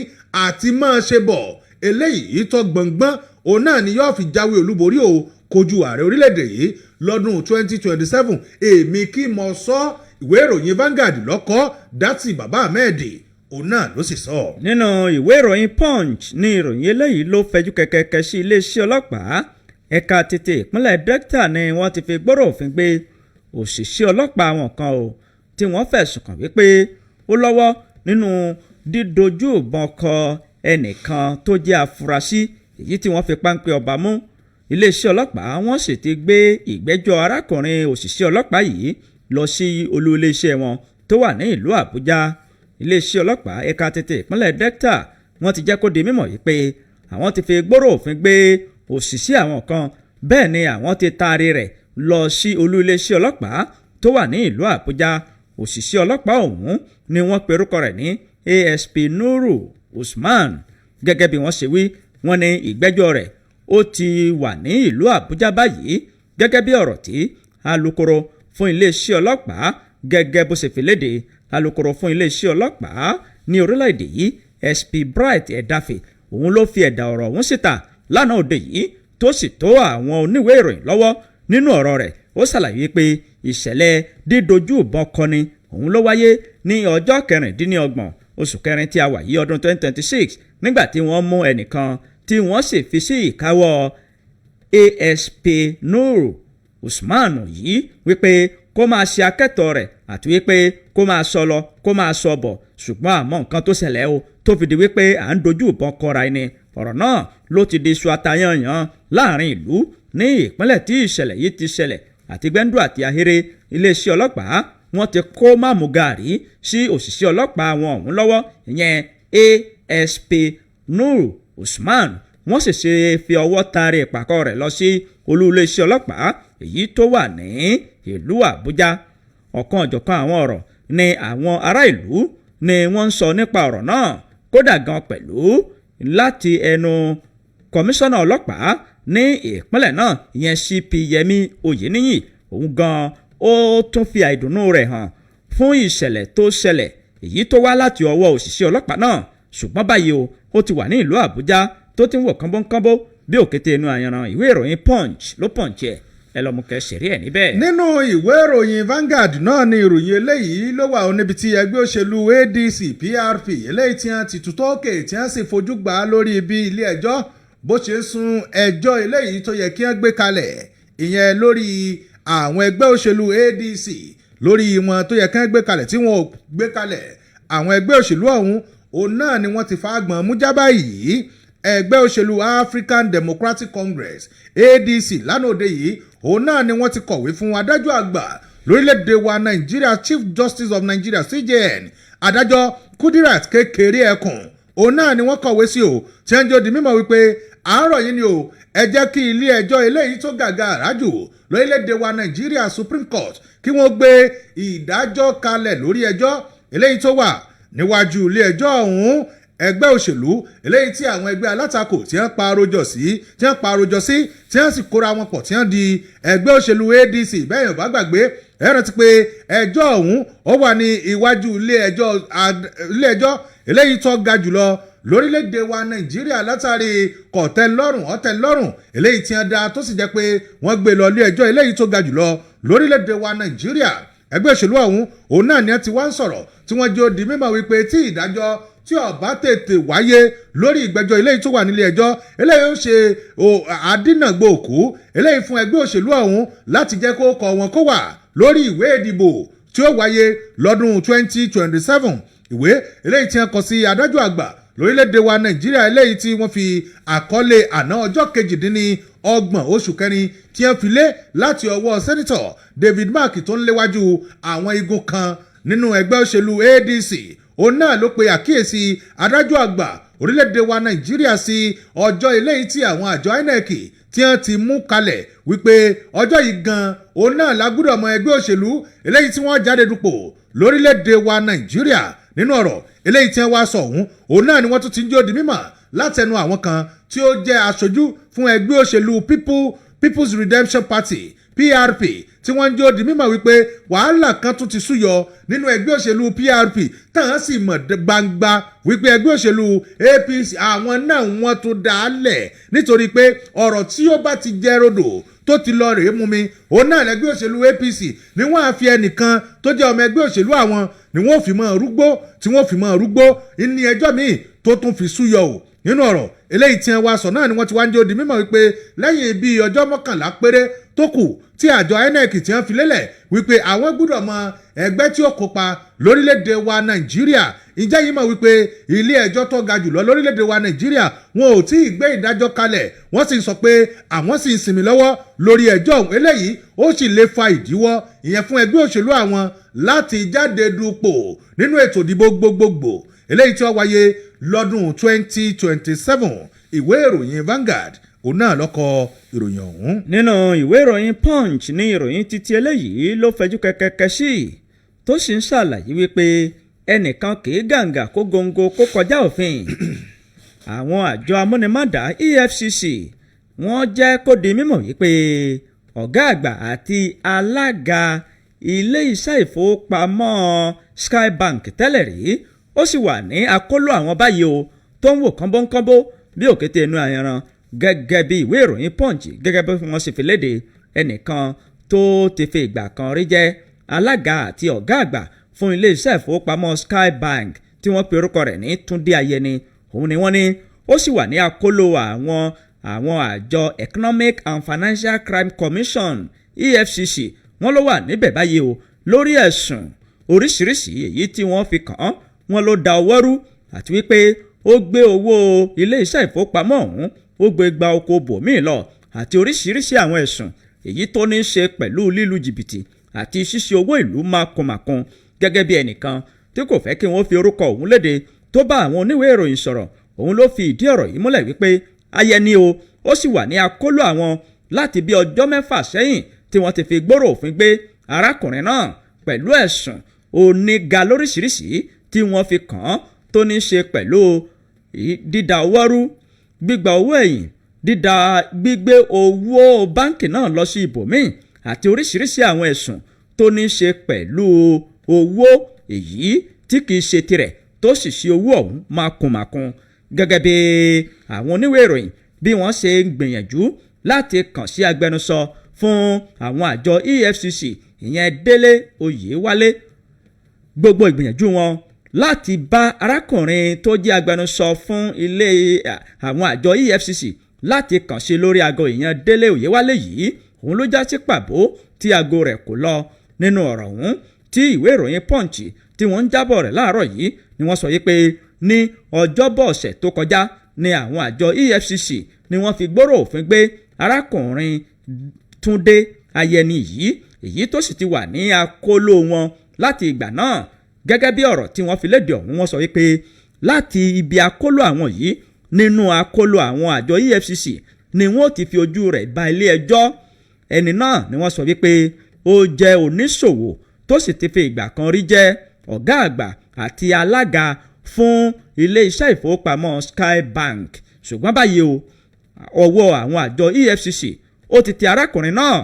àti máa ṣe bọ̀ eléyìí tó gbọ̀ngbọ́n, òun náà ni yóò fi jáwé olúborí o kojú ààrẹ orílẹ̀-èdè yìí lọ́dún 2027. Èmi kí mo sọ, ìwé ìròyìn Vanguard lọ́kọ́, Datti Baba Ahmed òun náà ló sì sọ. Nínú ìwé ìròyìn Punch ní ìròyìn eléyìí ló fẹjú kẹkẹkẹ sí. Iléeṣẹ́ ọlọ́pàá ẹ̀ka tètè ìpínlẹ̀ Delta ni wọ́n ti fi gbọ́rọ̀ òfin gbé òṣìṣẹ́ ọlọ́pàá àwọn kan o, tí wọ́n fẹ̀sùn kàn wípé ó lọ́wọ́ nínú dídojú ìbọn kọ ẹnìkan tó jẹ́ afurasí, èyí tí wọ́n fi páńpẹ́ ọba mú. Iléeṣẹ́ ọlọ́pàá wọ́n sì ti gbé ìgbẹ́jọ́ arákùnrin òṣìṣẹ́ ọlọ́pàá yìí lọ sí olú iléeṣẹ́ wọn tó wà ní ìlú Àbújá. Iléeṣẹ́ ọlọ́pàá ẹ̀ka tètè ìpínlẹ̀ Delta wọ́n ti jẹ́ kó di mímọ̀ yìí pé àwọn ti fi gbóró òfin gbé òṣìṣẹ́ àwọn kan, bẹ́ẹ̀ ni àwọn ti taari rẹ̀ lọ sí olú iléeṣẹ́ ọlọ́pàá tó wà ní ìlú Àbújá. Òṣìṣẹ́ ọlọ́pàá ọ̀hún ni wọ́n pe orúkọ rẹ̀ ní ASP Nuru Usman. Gẹ́gẹ́ bí wọ́n ṣe wí, wọ́n ní ìgbẹ́jọ́ rẹ̀ ó ti wà ní ìlú Àbújá báyìí, gẹ́gẹ́ bí ọ̀rọ̀ tí alukoro fún iléeṣẹ́ ọlọ́pàá gẹ́gẹ́ bó ṣe fi léde. Alukoro fún iléeṣẹ́ ọlọ́pàá ní orílẹ̀-èdè yìí, SP Bright Edafe, òun ló fi ẹ̀dà ọ̀rọ̀ ọ̀hún síta lánàá òde yìí tó sì tó àwọn oníwèé ìròyìn lọ́wọ́. Nínú ọ̀rọ̀ rẹ̀, ó ṣàlàyé pé ìṣẹ̀lẹ̀ dídojú ìbọn kọni òun ló wáyé ní ọjọ́ 26 oṣù kẹrin tí a wà yìí, ọdún 2026, nígbà tí wọ́n mú ẹnìkan tí wọ́n sì fi sí ìkáwọ́ ASP Nuru Usman yìí wípé kó máa ṣe akẹ́tọ̀ rẹ̀ àti wípé kó máa sọ lọ, kó máa sọ bọ̀, ṣùgbọ́n àmọ́ nǹkan tó ṣẹlẹ̀ o tó fi di wípé à ń dojú ìbọn kọra ẹni. Ọ̀rọ̀ náà ló ti di iṣu atayanyan láàrin ìlú ní ìpínlẹ̀ tí ìṣẹ̀lẹ̀ yìí ti ṣẹlẹ̀. Àti gbẹ́ndú àti ahéré, iléeṣẹ́ ọlọ́pàá wọ́n ti kó máàmù gàrí sí òṣìṣẹ́ ọlọ́pàá wọn ọ̀hún lọ́wọ́, ìyẹn ASP Nuru Usman. Wọ́n sì ṣe fi ọwọ́ taari ìpàkọ́ rẹ̀ lọ sí olú iléeṣẹ́ ọlọ́pàá èyí tó wà ní ìlú Àbújá. Ọ̀kan ọ̀jọ̀kan àwọn ọ̀rọ̀ ni àwọn ará ìlú ni wọ́n ń sọ nípa ọ̀rọ̀ náà, kódà gan pẹ̀lú láti ẹnu kọmíṣánná ọlọ́pàá ní ìpínlẹ̀ náà, ìyẹn CP Yẹmi Oyeniyi. Òun gan ó tún fi àìdùnnú rẹ̀ hàn fún ìṣẹ̀lẹ̀ tó ṣẹlẹ̀ èyí tó wá láti ọwọ́ òṣìṣẹ́ ọlọ́pàá náà. Ṣùgbọ́n báyìí o, ó ti wà ní ìlú Àbújá tó ti ń wọ̀ kánbónkánbó bí òkété inú ayanran. Ìwé ìròyìn Punch ló punch ẹ̀, ẹ lọ́mú kẹ́ ṣeré ẹ̀ níbẹ̀. Nínú ìwé ìròyìn Vanguard náà ni ìròyìn eléyìí ló wà, níbi tí ẹgbẹ́ òṣèlú ADC PRP eléyìí tí wọ́n ti tutọ́ òkè tí wọ́n sì fojú gbà á lórí ibi ilé ẹjọ́ bó ṣe ń sún ẹjọ́ eléyìí tó yẹ kí wọ́n gbé kalẹ̀, ìyẹn lórí àwọn ẹgbẹ́ òṣèlú ADC, lórí wọn tó yẹ kí wọ́n gbé kalẹ̀ tí wọ́n ò gbé kalẹ̀. Àwọn ẹgbẹ́ òṣèlú ọ̀hún òun náà ni wọ́n ti fa agbọ̀n mú já báyìí. Ẹgbẹ́ òṣèlú African Democratic Congress, ADC, lánàá òde yìí òun náà ni wọ́n ti kọ̀wé fún adájọ́ àgbà lórílẹ̀‐èdè wa Nàìjíríà, Chief Justice of Nigeria, CJN, adájọ́ Kudirat Kékeré Ẹkùn. Òun náà ni wọ́n kọ̀wé sí o, tí wọ́n jẹ́ di mímọ̀ wípé àárọ̀ yìí ni o, ẹ jẹ́ kí ilé ẹjọ́ eléyìí tó gàgà àrájù lórílẹ̀‐èdè wa Nàìjíríà, Supreme Court, kí wọ́n gbé ìdájọ́ kalẹ̀ lórí ẹjọ́ eléyìí tó wà níwájú ilé ẹjọ́ ọ̀hún. Ẹgbẹ́ òṣèlú eléyìí tí àwọn ẹgbẹ́ alátakò tí wọ́n pa arojọ sí, tí wọ́n pa arojọ sí, tí wọ́n sì kóra wọn pọ̀, tí wọ́n di ẹgbẹ́ òṣèlú ADC. Bẹ́ẹ̀ yóò bá gbàgbé, ẹ rántí pé ẹjọ́ ọ̀hún ó wà ní iwájú ilé ẹjọ́ eléyìí tó ga jùlọ lórílẹ̀‐èdè wa Nàìjíríà, látàrí kọ̀tẹ́lọ́rùn ọ̀tẹ́lọ́rùn eléyìí tí wọ́n dá, tó sì jẹ́ pé wọ́n gbé lọ ilé ẹjọ́ eléyìí tó ga jùlọ lórílẹ̀‐èdè wa Nàìjíríà. Ẹgbẹ́ òṣèlú ọ̀hún òun náà ni wọ́n ti wá ń sọ̀rọ̀ tí wọ́n jẹ́ ó di mímọ̀ wípé tí ìdájọ́ tí ó bá tètè wáyé lórí ìgbẹ́jọ́ eléyìí tó wà nílé ẹjọ́ eléyìí, ó ṣe àdínàgbò òkú eléyìí fún ẹgbẹ́ òṣèlú ọ̀hún láti jẹ́ kó kọ wọn kó wà lórí ìwé ìdìbò tí ó wáyé lọ́dún 2027. Ìwé eléyìí tí wọ́n kọ sí adájọ́ àgbà lórílẹ̀‐èdè wa Nàìjíríà, eléyìí tí wọ́n fi àkọlé àná ọjọ́ 28 oṣù kẹrin tí wọ́n fi lé láti ọwọ́ Senator David Mark tó ń léwájú àwọn igun kan nínú ẹgbẹ́ òṣèlú ADC, òun náà ló pe àkíyèsí adájọ́ àgbà orílẹ̀-èdè wa Nàìjíríà sí ọjọ́ eléyìí tí àwọn àjọ INEC tí wọ́n ti mú kalẹ̀ wípé ọjọ́ yìí gan òun náà la gbọ́dọ̀ mọ ẹgbẹ́ òṣèlú eléyìí tí wọ́n jáde dupò lórílẹ̀-èdè wa Nàìjíríà. Nínú ọ̀rọ̀ eléyìí tí wọ́n wá sọ ọ̀hún, òun náà ni wọ́n tún ti ń jó di mímọ̀ látẹnu àwọn kan tí ó jẹ́ aṣojú fún ẹgbẹ́ òṣèlú People's Redemption Party, PRP, tí wọ́n ń jó di mímọ̀ wípé wàhálà kan tún ti súyọ nínú ẹgbẹ́ òṣèlú PRP, táwọn sì mọ̀ gbangba wípé ẹgbẹ́ òṣèlú APC àwọn náà wọ́n tún dá a lẹ̀, nítorí pé ọ̀rọ̀ tí ó bá ti jẹ́ rodò tó ti lọ rèé mú mi, òun náà lẹgbẹ́ òṣèlú APC ni wọ́n á fi ẹnìkan tó jẹ́ ọmọ ẹgbẹ́ òṣèlú àwọn ni wọ́n fi mọ́ rúgbó, tí wọ́n fi mọ́ rúgbó ní ẹjọ́ míì tó tún fi súyọ o. Nínú ọ̀rọ̀ eléyìí tí wọ́n wá sọ náà ni wọ́n ti wá ń jẹ́ ó di mímọ̀ wípé lẹ́yìn bíi ọjọ́ 11 péré tó kù tí àjọ INEC tí wọ́n fi lélẹ̀ wípé àwọn gbọ́dọ̀ mọ ẹgbẹ́ tí ó kópa lórílẹ̀‐èdè wa Nàìjíríà. Ǹjẹ́ yìí mọ̀ wípé ilé ẹjọ́ tó ga jùlọ lórílẹ̀‐èdè wa Nàìjíríà, wọn ò tí ì gbé ìdájọ́ kalẹ̀? Wọ́n sì ń sọ pé àwọn sì ń sinmi lọ́wọ́ lórí ẹjọ́ ọ̀hún. Eléyìí ó sì lè fa ìdíwọ́ ìyẹn fún ẹgbẹ́ òṣèlú àwọn láti jáde dupò nínú ètò ìdìbò gbogbogbò eléyìí tí ó wáyé lọ́dún 2027. Ìwé ìròyìn Vanguard òun náà ló kọ ìròyìn ọ̀hún. Nínú ìwé ìròyìn Punch ní ìròyìn títí eléyìí ló fẹjú kẹkẹkẹ sí, tó sì ń ṣàlàyé wípé ẹnìkan kì í gàǹgà kó góńgó kó kọjá òfin. Àwọn àjọ amúnimádà EFCC, wọ́n jẹ́ kó di mímọ̀ wípé ọ̀gá àgbà àti alága ilé iṣẹ́ ìfowópamọ́ Skybank tẹ́lẹ̀ rí, ó sì wà ní akóló àwọn báyìí o, tó ń wò kánbóńkánbó bí òkété inú ayanran, gẹ́gẹ́ bí ìwé ìròyìn Punch gẹ́gẹ́ bí wọ́n ṣe fi léde. Ẹnìkan tó ti fi ìgbà kan rí jẹ́ alága àti ọ̀gá àgbà fún iléeṣẹ́ ìfowópamọ́ Skybank, tí wọ́n pe orúkọ rẹ̀ ní Túndé Ayẹni, òun ni wọ́n ní ó sì wà ní akóló àwọn àjọ Economic and Financial Crime Commission, EFCC. Wọ́n ló wà níbẹ̀ báyìí o lórí ẹ̀sùn oríṣiríṣi èyí tí wọ́n fi kàn án. Wọ́n ló da ọwọ́ rú àti wípé ó gbé owó ilé-iṣẹ́ ìfowópamọ́ ọ̀hún, ó gbé gba oko bòmíì lọ, àti oríṣiríṣi àwọn ẹ̀sùn èyí tó ní í ṣe pẹ̀lú lílu jìbìtì àti ṣíṣe owó ìlú mákùnmákùn. Gẹ́gẹ́ bí ẹnìkan tí kò fẹ́ kí wọ́n fi orúkọ òun léde tó bá àwọn oníwèé ìròyìn sọ̀rọ̀, òun ló fi ìdí ọ̀rọ̀ yìí múlẹ̀ wípé Ayẹni o, ó sì wà ní akóló àwọn láti bí ọjọ́ 6 sẹ́yìn tí wọ́n ti fi gbórò òfin gbé arákùnrin náà pẹ̀lú ẹ̀sùn oníga lóríṣiríṣi tí wọ́n fi kàn án, tó ní í ṣe pẹ̀lú dídá owó rú, gbígba owó ẹ̀yìn, dídá gbígbé owó báǹkì náà lọ sí ibòmíì, àti oríṣiríṣi àwọn ẹ̀sùn tó ní í ṣe pẹ̀lú owó èyí tí kìí ṣe tirẹ̀, tó sì ṣe owó ọ̀hún mákùnmákùn. Gẹ́gẹ́ bí àwọn oníwèé ìròyìn bí wọ́n ṣe ń gbìyànjú láti kàn sí agbẹnusọ fún àwọn àjọ EFCC, ìyẹn Délé Oyèwálé, gbogbo ìgbìyànjú wọn láti bá arákùnrin tó jẹ́ agbẹnusọ fún ilé àwọn àjọ EFCC láti kàn sí lórí aago, ìyẹn Délé Oyèwálé yìí, òun ló já sí pàbó tí aago rẹ̀ kò lọ. Nínú ọ̀rọ̀ ọ̀hún tí ìwé ìròyìn Punch tí wọ́n ń jábọ̀ rẹ̀ láàárọ̀ yìí ni wọ́n sọ yìí pé ní ọjọ́bọ̀ ọ̀sẹ̀ tó kọjá ni àwọn àjọ EFCC ni wọ́n fi gbórò òfin gbé arákùnrin Túndé Ayẹni yìí, èyí tó sì ti wà ní akóló wọn láti ìgbà náà. Gẹ́gẹ́ bí ọ̀rọ̀ tí wọ́n fi léde ọ̀hún, wọ́n sọ wípé láti ibi akóló àwọn yìí, nínú akóló àwọn àjọ EFCC, ni wọ́n ti fi ojú rẹ̀ ba ilé ẹjọ́. Ẹni náà ni wọ́n sọ wípé ó jẹ́ oníṣòwò tó sì ti fi ìgbà kan rí jẹ́ ọ̀gá àgbà àti alága fún ilé iṣẹ́ ìfowópamọ́ Skybank. Ṣùgbọ́n báyìí o, ọwọ́ àwọn àjọ EFCC ó ti tẹ arákùnrin náà,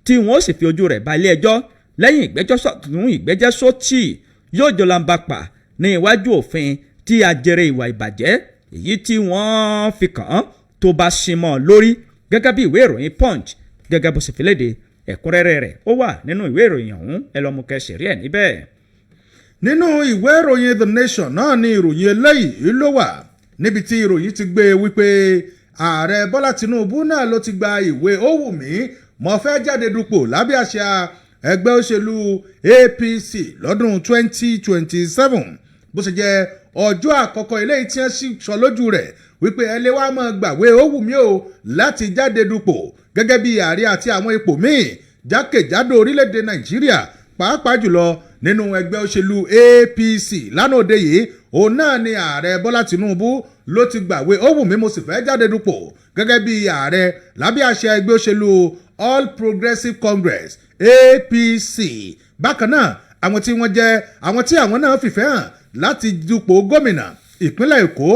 tí wọ́n sì fi ojú rẹ̀ ba ilé ẹjọ́. Lẹ́yìn ìgbẹ́jọ́ sọ̀tún, ìgbẹ́jẹ́ sótì, yóò jọlamba pa ní iwájú òfin tí ajere ìwà ìbàjẹ́ èyí tí wọ́n fi kàn án tó bá símọ́ lórí, gẹ́gẹ́ bí ìwé ìròyìn Punch gẹ́gẹ́ bó ṣe fi léde. Ẹ̀kúnrẹ́rẹ́ rẹ̀ ó wà nínú ìwé ìròyìn ọ̀hún, ẹ lọ́ọ́ mú kẹsì rí ẹ̀ níbẹ̀. Nínú ìwé ìròyìn The Nation náà ni ìròyìn eléyìí ló wà, níbi tí ìròyìn ti gbé wípé Ààrẹ Bọ́lá Tinubu náà ló ti gba ìwé ó wù mí, mo fẹ́ jáde dupò lábẹ́ àṣà ẹgbẹ́ òṣèlú APC lọ́dún 2027. Bó ṣe jẹ́ ọjọ́ àkọ́kọ́ eléyìí tí wọ́n sì sọ lójú rẹ̀ wípé ẹ lè wá máa gbàwé ó wù mí o láti jáde dupò gẹ́gẹ́ bí ààrẹ àti àwọn ipò míì jákèjádò orílẹ̀-èdè Nàìjíríà, pàápàá jùlọ nínú ẹgbẹ́ òṣèlú APC, lánàá òde yìí òun náà ni Ààrẹ Bọ́lá Tinubu ló ti gbàwé ó wù mí, mo sì fẹ́ jáde dupò gẹ́gẹ́ bí ààrẹ lábẹ́ àṣẹ ẹgbẹ́ òṣèlú All Progressives Congress, APC. Bákan náà, àwọn tí wọ́n jẹ́ àwọn tí àwọn náà fìfẹ́ hàn láti dupò gómìnà ìpínlẹ̀ Èkó,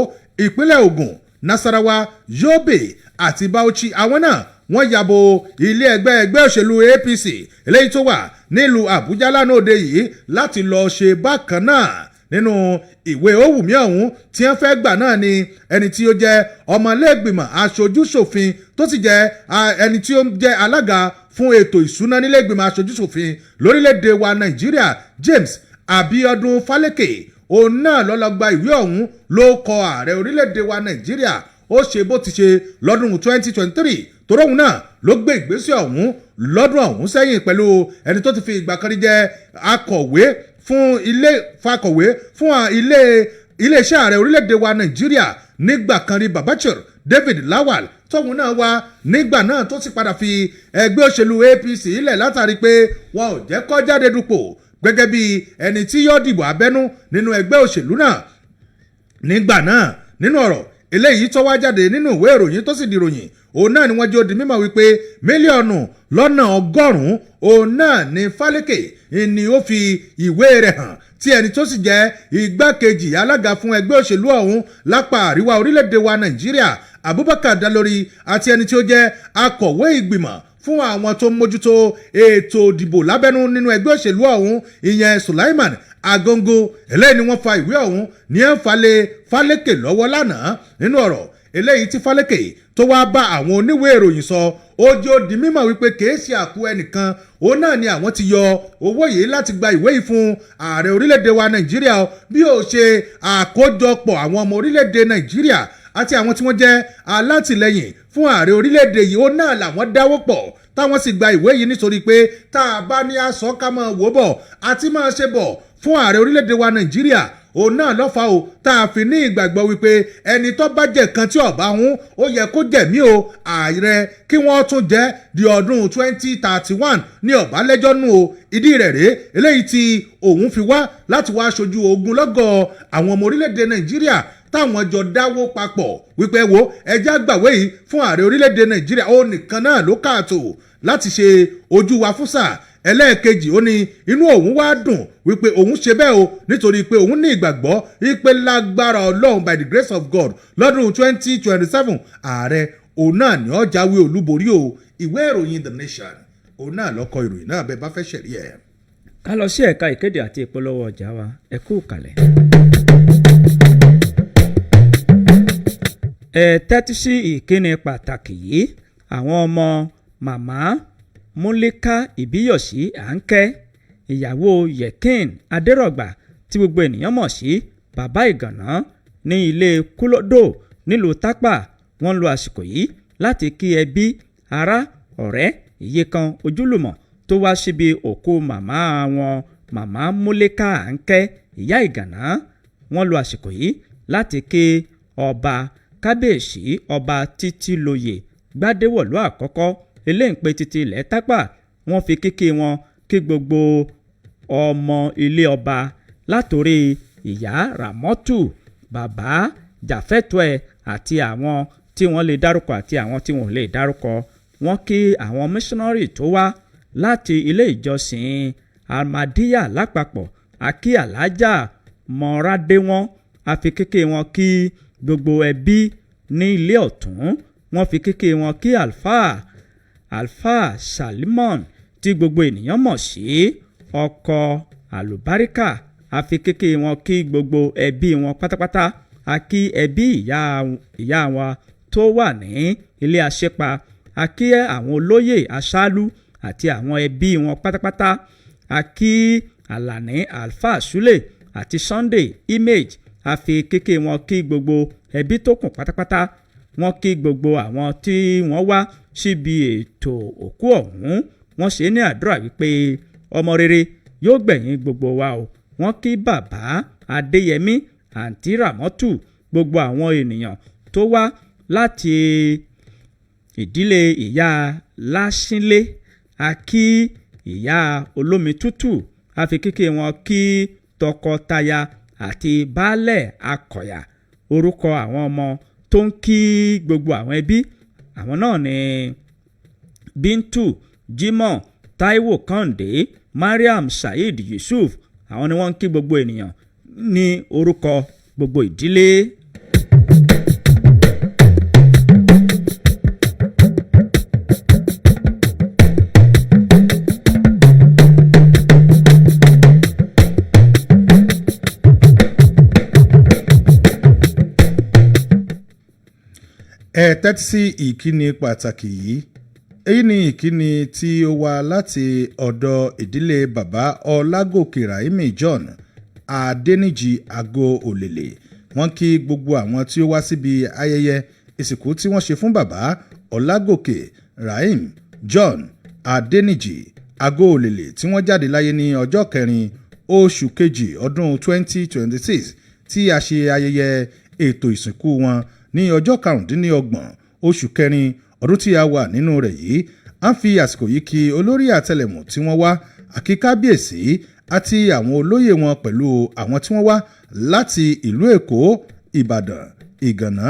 ìpínlẹ̀ Ògùn, Nasarawa, Yobe àti Bauchi, àwọn náà wọ́n yàbò ilé ẹgbẹ́ ẹgbẹ́ òṣèlú APC eléyìí tó wà nílùú Àbújá lánàá òde yìí láti lọ ṣe bákan náà. Nínú ìwé òwùmí ọ̀hún tí wọ́n fẹ́ gbà náà ni ẹni tí ó jẹ́ ọmọlẹ́gbìmọ̀ aṣojúṣòfin, tó sì jẹ́ ẹni tí ó jẹ́ alága fún ètò ìṣúná nílẹ̀gbìmọ̀ aṣojúṣòfin lórílẹ̀‐èdè wa Nàìjíríà, James Abiodun Faleke, òun náà ló lọ gba ìwé ọ̀hún ló kọ ààrẹ orílẹ̀‐èdè wa Nàìjíríà. Ó ṣe bó ti ṣe lọ́dún 2023, torí òun náà ló gbé ìgbésẹ̀ ọ̀hún lọ́dún ọ̀hún sẹ́yìn pẹ̀lú ẹni tó ti fi ìgbà kan rí jẹ́ akọ̀wé. fún ilé fakọ̀wé fún ilé iléeṣẹ́ ààrẹ orílẹ̀-èdè wa Nàìjíríà nígbà kan rí, Babachir David Lawal, tóun náà wá nígbà náà tó sì padà fi ẹgbẹ́ òṣèlú APC ilẹ̀ látàrí pé wọn ò jẹ́ kó jáde dupò gẹ́gẹ́ bí ẹni tí yóò dìbò abẹ́nú nínú ẹgbẹ́ òṣèlú náà nígbà náà. Nínú ọ̀rọ̀ eléyìí tó wá jáde nínú ìwé ìròyìn tó sì di ìròyìn, òun náà ni wọ́n jẹ́ ó di mímọ̀ wípé 100 mílíọ̀nù, òun náà ni Faleke ni ó fi ìwé rẹ̀ hàn, tí ẹni tó sì jẹ́ igbákejì alága fún ẹgbẹ́ òṣèlú ọ̀hún lápá àríwá orílẹ̀-èdè wa Nàìjíríà, Abubakar Dalori, àti ẹni tí ó jẹ́ akọ̀wé ìgbìmọ̀ fún àwọn tó ń mójútó ètò ìdìbò lábẹ́nú nínú ẹgbẹ́ òṣèlú ọ̀hún, ìyẹn Sulaiman Agongo. Eléyìí ni wọ́n fa ìwé ọ̀hún ní ẹ̀ ń falẹ̀ Faleke lọ́wọ́ lánàá. Nínú ọ̀rọ̀ eléyìí tí Faleke tó wá bá àwọn oníwèé ìròyìn sọ, ó jẹ́ ó di mímọ̀ wípé kìí ṣe àpò ẹnìkan òun náà ni àwọn ti yọ owó yìí láti gba ìwé yìí fún ààrẹ orílẹ̀-èdè wa Nàìjíríà, bí ó ṣe àkójọpọ̀ àwọn ọmọ orílẹ̀-èdè Nàìjíríà àti àwọn tí wọ́n jẹ́ alátìlẹyìn fún ààrẹ orílẹ̀-èdè yìí, ó náà làwọn dáwọ́ pọ̀ táwọn sì gba ìwé yìí, nítorí pé tá a bá ní aṣọ ká máa wò bọ̀ àti máa ṣe bọ̀ fún ààrẹ orílẹ̀-èdè wa Nàìjíríà, òun náà lọ́fà o tá a fi ní ìgbàgbọ́ wípé ẹni tó bá jẹ̀ kan tí ọ̀bá hun, ó yẹ kó jẹ̀mí o. Ààrẹ kí wọ́n tún jẹ́ di ọdún 2031 ní ọ̀bálẹ́jọ́ nù o. Ìdí rẹ̀ rèé eléyìí tí òun fi wá láti wá aṣojú ogunlọ́gọ̀ àwọn ọmọ orílẹ̀-èdè Nàìjíríà táwọn jọ dáwó papọ̀ wípé, wo, ẹjẹ́ àgbàwé yìí fún ààrẹ orílẹ̀-èdè Nàìjíríà, ó nìkan náà ló káàtó láti ṣe ojú wa fún sáà ẹlẹ́ẹ̀kejì. Ó ní inú òun wá dùn wípé òun ṣe bẹ́ẹ̀ o, nítorí pé òun ní ìgbàgbọ́ wípé lágbára Ọlọ́run, by the grace of God, lọ́dún 2027, ààrẹ òun náà ní ó jáwé olúborí o. Ìwé ìròyìn The Nation, òun náà ló kọ ìròyìn náà bẹ́ẹ̀ bá fẹ́ ṣẹ̀rí ẹ̀. Ká lọ sí ẹ̀ka ìkéde àti ìpolówó ọjà wa. Ẹ kú kalẹ̀. Ẹ tẹ́tí sí ìkíni pàtàkì yìí. Àwọn ọmọ màmá Múlíká Ìbíyọ̀sí Àǹkẹ́, ìyàwó Yẹ̀kín Adérọ̀gbà, tí gbogbo ènìyàn mọ̀ sí Bàbá Ìgànná, ní ilé Kúlódò nílùú Tápà, wọ́n ń lo àsìkò yìí láti kí ẹbí, ará, ọ̀rẹ́, ìyekan, ojúlùmọ̀ tó wá síbi òkú màmá wọn, Màmá Múlíká Àǹkẹ́, Ìyá Ìgànná. Wọ́n lo àsìkò yìí láti kí ọba kábíyèsí, Ọba Títílóyè Gbádéwọ̀lú àkọ́kọ́, Eléǹpé títí ilẹ̀ Tápà. Wọ́n fi kíkí wọn kí gbogbo ọmọ ilé ọba, látòrí ìyá Ràmọ́tù, bàbá Jàfẹ́tọ̀ẹ́ àti àwọn tí wọ́n lè dárúkọ àti àwọn tí wọ́n ò lè dárúkọ. Wọ́n kí àwọn missionary tó wá láti ilé ìjọsìn Ahmadiyya lápapọ̀, àkí Alájà Mọ́rádéwọ́n. Àfi kíkí wọn kí gbogbo ẹbí ní ilé ọ̀tún. Wọ́n fi kíkí wọn kí Alfa Salimon, tí gbogbo ènìyàn mọ̀ sí ọkọ àlùbáríkà. Àfi kíkí wọn kí gbogbo ẹbí wọn pátápátá. A kí ẹbí ìyá wa tó wà ní ilé àṣepa. A kí àwọn olóyè aṣáálú àti àwọn ẹbí wọn pátápátá. A kí Alani Alfa Sule àti Sunday Image. A fi kíkí wọn kí gbogbo ẹbí tó kù pátápátá. Wọ́n kí gbogbo àwọn tí wọ́n wá síbi ètò òkú ọ̀hún. Wọ́n ṣe ní àdúrà wípé ọmọ rere yóò gbẹ̀yìn gbogbo wa o. Wọ́n kí bàbá Adéyẹmí, àǹtí Ràmọ́tù, gbogbo àwọn ènìyàn tó wá láti ìdílé ìyá Lásínlé. A kí ìyá olómi tútù. A fi kíkí wọn kí tọkọtaya àti baálẹ̀ Akọ̀yà. Orúkọ àwọn ọmọ tó ń kí gbogbo àwọn ẹbí àwọn náà ni Bintu Jimoh, Taiwo Kande, Mariam, Saheed Yusuf. Àwọn ni wọ́n ń kí gbogbo ènìyàn ní orúkọ gbogbo ìdílé. Ẹ tẹ́tí sí ìkíni pàtàkì yìí. Èyí ni ìkíni tí ó wá láti ọ̀dọ̀ ìdílé bàbá Ọlágòkè Rahimi John Adẹnìjì Àgọ́ Òlèlè. Wọ́n kí gbogbo àwọn tí ó wá síbi ayẹyẹ ìsìnkú tí wọ́n ṣe fún bàbá Ọlágòkè Rahim John Adẹnìjì Àgọ́ Òlèlè, tí wọ́n jáde láyé ní ọjọ́ 4 oṣù kejì ọdún 2026 tí a ṣe ayẹyẹ ètò ìsìnkú wọn ní ọjọ́ 25 oṣù kẹrin ọdún tí a wà nínú rẹ̀ yìí. A ń fi àsìkò yìí kí olórí àtẹlẹmù tí wọ́n wá, àkí kábíyèsí àti àwọn olóyè wọn pẹ̀lú àwọn tí wọ́n wá láti ìlú Èkó, Ìbàdàn, Ìgànná,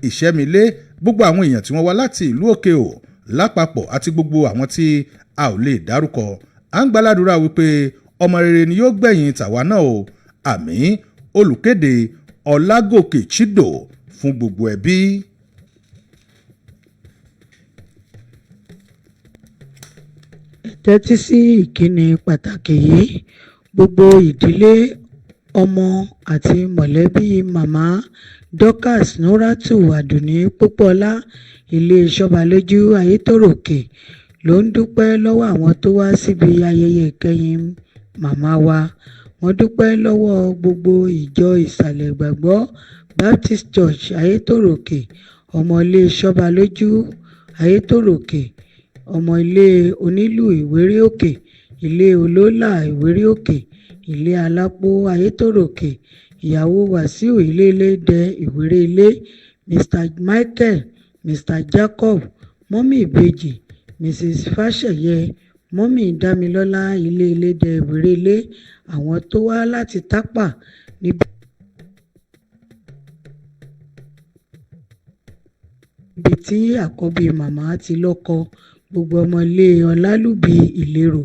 Ìṣẹ́milé, gbogbo àwọn èèyàn tí wọ́n wá láti ìlú Òkè Ò lápapọ̀ àti gbogbo àwọn tí a ò lè dárúkọ. À ń gbàládùra wípé ọmọ rere ni yóò gbẹ̀yìn tàwa náà o. Àmín. Olùkéde, Ọlágòkè Chido, fún gbogbo ẹbí. Tẹ́tí sí ìkíni pàtàkì yìí. Gbogbo ìdílé, ọmọ àti mọ̀lẹ́bí Màmá Dorcas Nuratu Àdùnní Pópóọlá, Ilé Sọ́balójú, Ayétòrò Òkè ló ń dúpẹ́ lọ́wọ́ àwọn tó wá síbi ayẹyẹ ìkẹyìn màmá wa. Wọ́n dúpẹ́ lọ́wọ́ gbogbo ìjọ Ìsàlẹ̀ Ìgbàgbọ́ Baptist Church, Ayétòrò Òkè, ọmọ Ilé Sọ́balójú, Ayétòrò Òkè, ọmọ Ilé Onílù, Ìwéré Òkè, Ilé Olólà, Ìwéré Òkè, Ilé Alápò, Ayétòrò Òkè, ìyàwó Wàsíù Ilélédè, Ìwéré Ilé, Mr Michael, Mr Jacob, Mummy Ìbejì, Mrs Fàṣẹyẹ, Mummy Damilọ́lá, Ilélédè, Ìwéré Ilé, àwọn tó wá láti Tápà níbi tí àkọ́bí màmá ti lọ́kọ, gbogbo ọmọ ilé Ọlálùbí Ìlérò,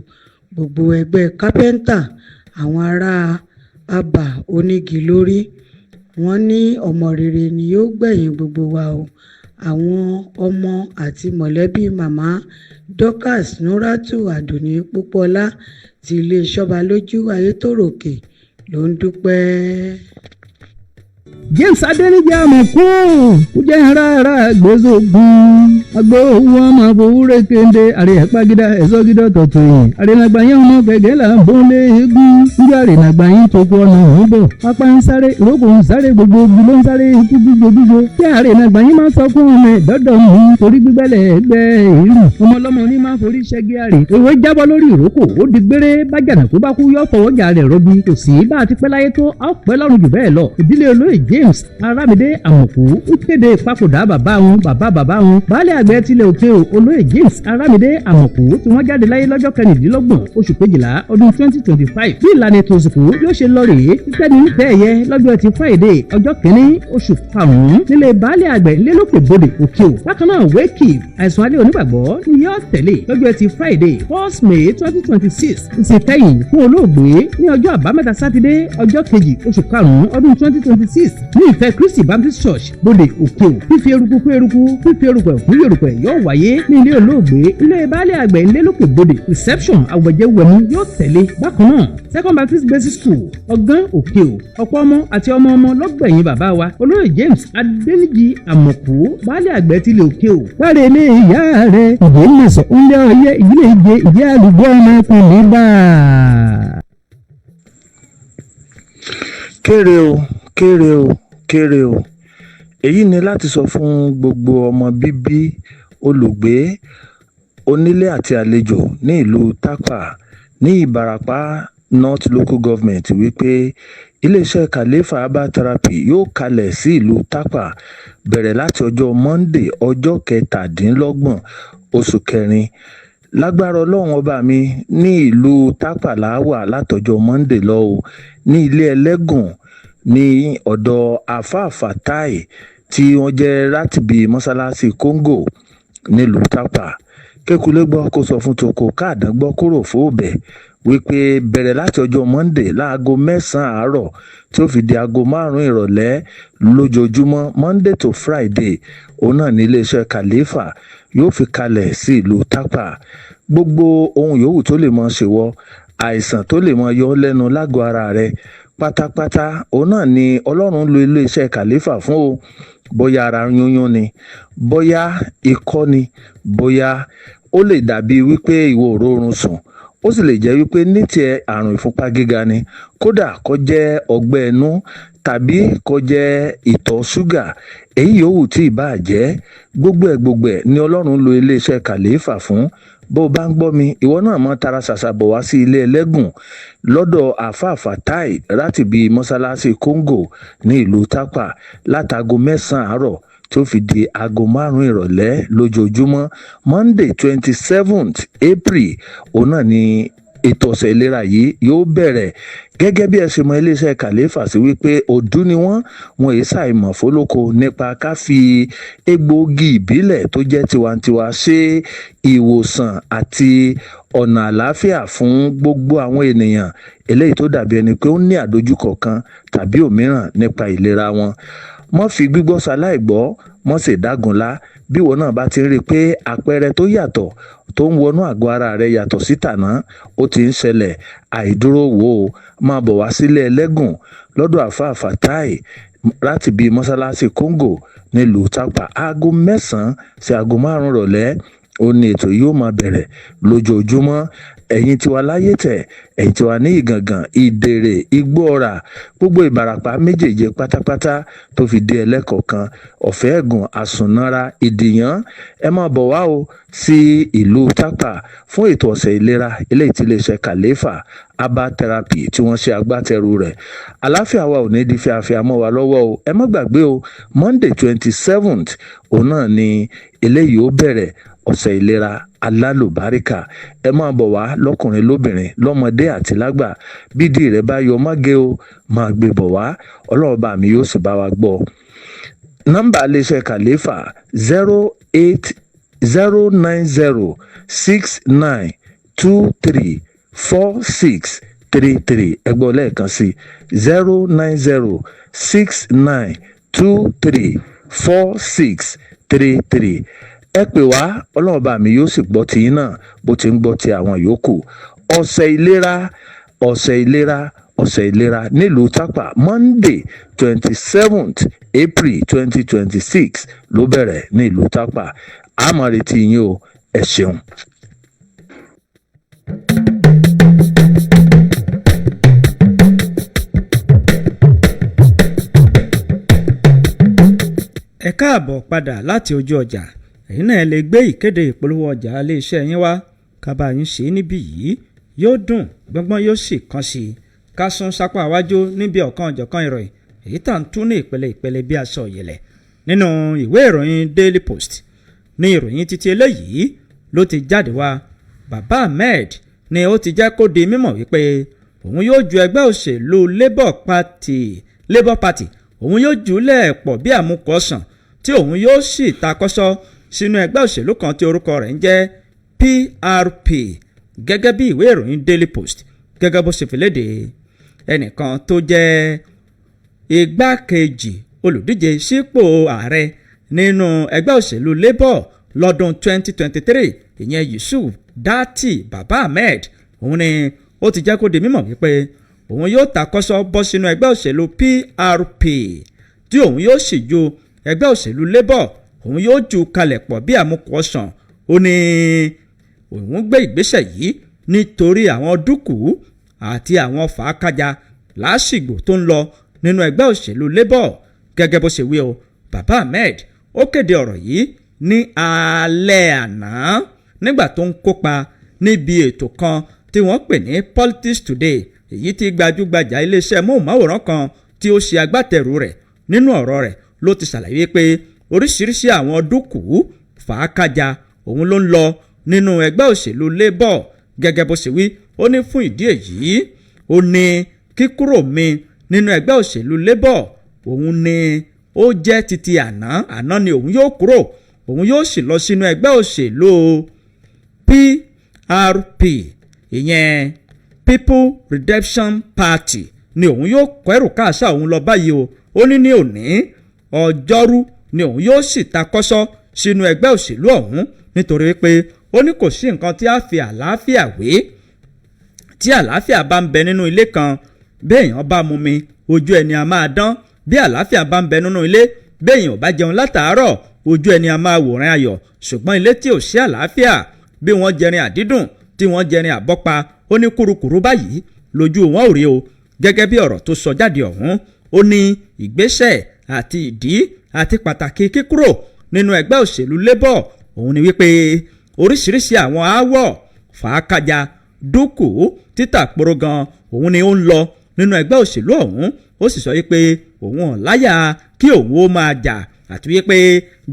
gbogbo ẹgbẹ́ kápẹ́ńtà, àwọn ará Abba Onígilórí. Wọ́n ní ọmọ rere ni yóò gbẹ̀yìn gbogbo wa o. Àwọn ọmọ àti mọ̀lẹ́bí Màmá Dorcas Nuratu Àdùnní Pópóọlá ti Ilé Sọ́balójú, Ayétòrò Òkè ló ń dúpẹ́. James Adéníjì Àmọ̀kù kújẹ́ ara gbèsògùn agbó owó ọmọ fowórẹ́ kéde àrẹ ẹ̀págídá ẹ̀sọ́gídọ́ tọ̀tún yìí àrẹ̀nàgbà yẹn ọmọ gẹ̀gẹ́ là ń bọ́lé eégún níjọ́ àrẹ̀nàgbà yín tó kú ọ̀nà òun bọ̀ pápá ń sáré, ìrókò ń sáré, gbogbo ogun ló ń sáré ikú gbígbó gbígbó tí àrẹ̀nàgbà yín máa sọ fún ọmọ ẹ̀ dọ́dọ̀ mú torí gbígbẹ́lẹ̀ ẹgbẹ́ ìrù ọmọ ọlọ́mọ ní máa forí ṣẹ́gi àrè ewé jábọ́ lórí ìrókò ó di gbére bájànà tó bá kú yọ fọwọ́jà rẹ̀ rọbí. Kò sí bá a ti pẹ́ láyé tó, a ó pẹ́ lọ́run jù bẹ́ẹ̀ lọ. Ìdílé olóyè James Arámidé Àmọ̀kù ó kéde ìpapòdà bàbá wọn, bàbá bàbá wọn, baálé àgbẹ̀ tilẹ̀ Òkè O, olóyè James Arámidé Àmọ̀kù, tí wọ́n jáde láyé lọ́jọ́ 26 oṣù kejìlá ọdún 2025. Bí ìlànà ètò ìsìnkú yóò ṣe lọ rèé: títẹ́ni nífẹ̀ẹ́ ẹ̀yẹ lọ́jọ́ Ẹtì Friday, ọjọ́ 1 oṣù karùn-ún, nílé baálé àgbẹ̀ lélókè bodè, Òkè O. Bákan náà, wake àìsàn alẹ́ onígbàgbọ́ ni yóò tẹ̀lé lọ́jọ́ Ẹtì Friday, 1 May 2026. Ìsìnkẹ́yìn fún olóògbé ní ọjọ́ Àbámẹ́ta Sátidé, ọjọ́ 2 oṣù karùn-ún ọdún 2026, ní Ìfẹ́ Kristi Baptist Church, Bòdè, Òkè O. Fífi eruku fún eruku, fífi erùpẹ̀ fún erùpẹ̀ yóò wáyé ní ilé olóògbé, ilé baálé àgbẹ̀ ńlẹ́lókè bodè. Reception àwẹ̀jẹwẹ̀mu yóò tẹ̀lé bákan náà, Second Baptist Basic School, Ọ̀gán, Òkè O. Ọ̀pọ̀ ọmọ àti ọmọ ọmọ lọ́gbẹ̀yìn bàbá wa, olóyè James Adéníjì Àmọ̀kù, baálé àgbẹ̀ tilẹ̀ Òkè O. Káre ilé ìyá rẹ̀ ìdè mẹ̀sán ńlẹ̀ ọyẹ́ ìdílé ìje ìdí àlùgbọ́ ọmọkùnrin bá. Kéré o, kéré o, kéré o! Èyí ni láti sọ fún gbogbo ọmọ bíbí, olùgbé, onílé àti àlejò ní ìlú Tápà ní Ìbarapá North Local Government wípé iléeṣẹ́ Khalifa Herbal Therapy yóò kalẹ̀ sí ìlú Tápà bẹ̀rẹ̀ láti ọjọ́ Monday, ọjọ́ 27 oṣù kẹrin. Lágbára Ọlọ́run Ọba mi, ní ìlú Tápà làá wà látọjọ́ Monday lọ o, ní Ilé Ẹlẹ́gùn, ní ọ̀dọ̀ Àáfàá Fatai tí wọ́n jẹ́ rátìbí mọ́sálásí Kóńgò nílùú Tápà. Kékulé gbọ́ kó sọ fún toko, káàdán gbọ́ kúrò fóòbẹ̀ wípé bẹ̀rẹ̀ láti ọjọ́ Monday láago 9 àárọ̀ tí ó fi di aago 5 ìrọ̀lẹ́ lójoojúmọ́, Monday to Friday, òun náà ní iléeṣẹ́ Khalifa yóò fi kalẹ̀ sí ìlú Tápà. Gbogbo ohun yòówù tó lè mọ ṣèwọ, àìsàn tó lè mọ yọ ọ́ lẹ́nu lágọ̀ọ́ ara rẹ pátápátá, òun náà ni Ọlọ́run lo iléeṣẹ́ Khalifa fún o. Bóyá ara yúnyún ni, bóyá ikọ́ ni, bóyá ó lè dàbí wípé ìwọ ò róorun sùn, ó sì lè jẹ́ wípé ní tiẹ̀ àrùn ìfúnpá gíga ni, kódà kó jẹ́ ọgbẹ́ inú tàbí kó jẹ́ ìtọ̀ ṣúgà, èyí yòówù tí ì báà jẹ́, gbogbo ẹ̀ gbogbo ẹ̀ ni Ọlọ́run lo iléeṣẹ́ Khalifa fún. Bó o bá ń gbọ́ mi, ìwọ náà mọ́ tara ṣàṣà bọ̀ wá sí ilé ẹlẹ́gùn lọ́dọ̀ Àáfàá Fatai láti bíi mọ́sálásí Kóńgò ní ìlú Tápà látago 9 àárọ̀ tí ó fi di aago 5 ìrọ̀lẹ́ lójoojúmọ́. Monday 27th April, òun náà ni ètò ọ̀sẹ̀ ìlera yìí yóò bẹ̀rẹ̀. Gẹ́gẹ́ bí ẹ ṣe mọ iléeṣẹ́ Kàléfà sí wípé òdú ni wọ́n, wọn èyí ṣàìmọ̀ fólóko nípa ká fi egbòogi ìbílẹ̀ tó jẹ́ tiwantiwa ṣe ìwòsàn àti ọ̀nà àlàáfíà fún gbogbo àwọn ènìyàn eléyìí tó dàbí ẹni pé ó ní àdójúkọ kan tàbí òmíràn nípa ìlera wọn. Mọ́ fi gbígbọ́ ṣaláìgbọ́, mọ́ sì dágunlá. Bí ìwọ náà bá ti ń rí i pé àpẹẹrẹ tó yàtọ̀ tó ń wọnú àgọ́ ara rẹ yàtọ̀ sí tàná ó ti ń ṣẹlẹ̀, àìdúró wò ó, máa bọ̀ wá sílé ẹlẹ́gùn lọ́dọ̀ Àáfàá Fatai láti bíi mọ́sálásí Kóńgò nílùú Tápà. Aago 9 sí aago 5 ìrọ̀lẹ́ ó ní ètò yóò máa bẹ̀rẹ̀ lójoojúmọ́. Ẹ̀yin tiwa láyé tẹ̀, ẹ̀yin tiwa ní Ìgàngàn, Ìdèrè, Igbó Ọ̀rà, gbogbo Ìbàràpá méjèèje pátápátá tó fi dé ẹlẹ́kọ̀ọ̀kan, ọ̀fẹ́ ẹ̀gùn, àsùnnára, Ìdìyàn, ẹ máa bọ̀ wá o sí ìlú Tápà fún ètò ọ̀sẹ̀ ìlera eléyìí tí iléeṣẹ́ Kàléfà herbal therapy tí wọ́n ṣe agbátẹrù rẹ̀. Àláfíà wa ò ní di fíafíà mọ́ wa lọ́wọ́ o. Ẹ má gbàgbé o, Monday 27th, òun náà ni eléyìí ó bẹ̀rẹ̀, ọ̀sẹ̀ ìlera alálùbáríkà. Ẹ máa bọ̀ wá lọ́kùnrin, lóbìnrin, lọ́mọdé àti lágbà. Bídìí rẹ̀ bá yọ máge o, máa gbé bọ̀ wá. Ọlọ́run bá mi yóò sì bá wa gbọ́. Nọ́mbà iléeṣẹ́ Kàléfà: 080 9069 234633. Ẹ gbọ́ lẹ́ẹ̀kan sí: 09069234633. Ẹ pè wá, Ọlọ́run bá mi yóò sì gbọ́ tiyín náà bó ti ń gbọ́ ti àwọn yòókù. Ọ̀sẹ̀ ìlera, ọ̀sẹ̀ ìlera, ọ̀sẹ̀ ìlera nílùú Tápà, Monday 27th April 2026 ló bẹ̀rẹ̀ ní ìlú Tápà. A máa retí yín o. Ẹ ṣeun. Ẹ káàbọ̀ padà láti ojú ọjà. Ẹ̀yin náà lè gbé ìkéde ìpolówó ọjà iléeṣẹ́ yín wá kábà yín ṣe é níbí yìí, yóò dùn gbọ́ngbọ́n, yóò sì kàn sí i. Ká sún sápá iwájú níbi ọ̀kan ọ̀jọ̀kan ìròyìn èyí tá à ń tún ní ìpele ìpele bí aṣọ ìyẹ̀lẹ̀. Nínú ìwé ìròyìn Daily Post ní ìròyìn títí eléyìí ló ti jáde wá. Bàbá Ahmed ni ó ti jẹ́ kó di mímọ̀ wípé òun yóò ju ẹgbẹ́ òṣèlú Labour Party, òun yóò jù ú lẹ̀ pọ̀ bí àmukọ̀ ọ̀sán, tí òun yóò sì takọ́sọ́ sínú ẹgbẹ́ òṣèlú kan tí orúkọ rẹ̀ ń jẹ́ PRP. Gẹ́gẹ́ bí ìwé ìròyìn Daily Post gẹ́gẹ́ bó ṣe fi léde, ẹnìkan tó jẹ́ igbákejì olùdíje sípò ààrẹ nínú ẹgbẹ́ òṣèlú Labour lọ́dún 2023, ìyẹn Yusuf Datti Baba Ahmed, òun ni ó ti jẹ́ kó di mímọ̀ wípé òun yóò takọ́sọ́ bọ́ sínú ẹgbẹ́ òṣèlú PRP, tí òun yóò sì ju ẹgbẹ́ òṣèlú Labour, òun yóò ju kalẹ̀ pọ̀ bí àmukù ọ̀sán. Ó ní òun gbé ìgbésẹ̀ yìí nítorí àwọn dúkùú àti àwọn fàákájà lásìgbò tó ń lọ nínú ẹgbẹ́ òṣèlú Labour. Gẹ́gẹ́ bó ṣe wí o, Baba Ahmed ó kéde ọ̀rọ̀ yìí ní alẹ́ àná nígbà tó ń kópa níbi ètò kan tí wọ́n pè ní Politics Today, èyí tí gbajúgbajà iléeṣẹ́ móhùnmáwòrán kan tí ó ṣe agbátẹrù rẹ̀. Nínú ọ̀rọ̀ rẹ̀ ló ti ṣàlàyé pé oríṣiríṣi àwọn dúkùú fàákájà òun ló ń lọ nínú ẹgbẹ́ òṣèlú Labour. Gẹ́gẹ́ bó ṣe wí, ó ní fún ìdí èyí, ó ní kíkúrò mi nínú ẹgbẹ́ òṣèlú Labour òun ni ó jẹ́ títí àná àná ni òun yóò kúrò, òun yóò sì lọ sínú ẹgbẹ́ òṣèlú PRP, ìyẹn People Redemption Party, ni òun yóò kẹ́rù káàsà òun lọ báyìí o. Ó ní ní òní ọjọ́rú ni òun yóò sì takọ́sọ́ sínú ẹgbẹ́ òṣèlú ọ̀hún, nítorí pé ó ní kò sí nǹkan tí a fi àlàáfíà wé. Tí àlàáfíà bá ń bẹ nínú ilé kan, béèyàn bá mu mi, ojú ẹni a máa dán. Bí àlàáfíà bá ń bẹ nínú ilé, béèyàn ò bá jẹun látàárọ̀, ojú ẹni a máa wòran ayọ̀. Ṣùgbọ́n ilé tí ò sí àlàáfíà, bí wọ́n jẹrin àdídùn, tí wọ́n jẹrin àbọ́pa, ó ní kúrukùru báyìí lójú wọn ò rí o. Gẹ́gẹ́ bí ọ̀rọ̀ tó sọ jáde ọ̀hún, ó ní ìgbésẹ̀ àti ìdí àti pàtàkì kíkúrò nínú ẹgbẹ́ òṣèlú Labour òun ni wípé Oríṣiríṣi àwọn aáwọ̀, fàákàjà, dúkù, títà porogan òun ni ó ń lọ nínú ẹgbẹ́ òṣèlú ọ̀hún. Ó sì sọ wípé òun ò láyà kí òun ó máa jà, àti wípé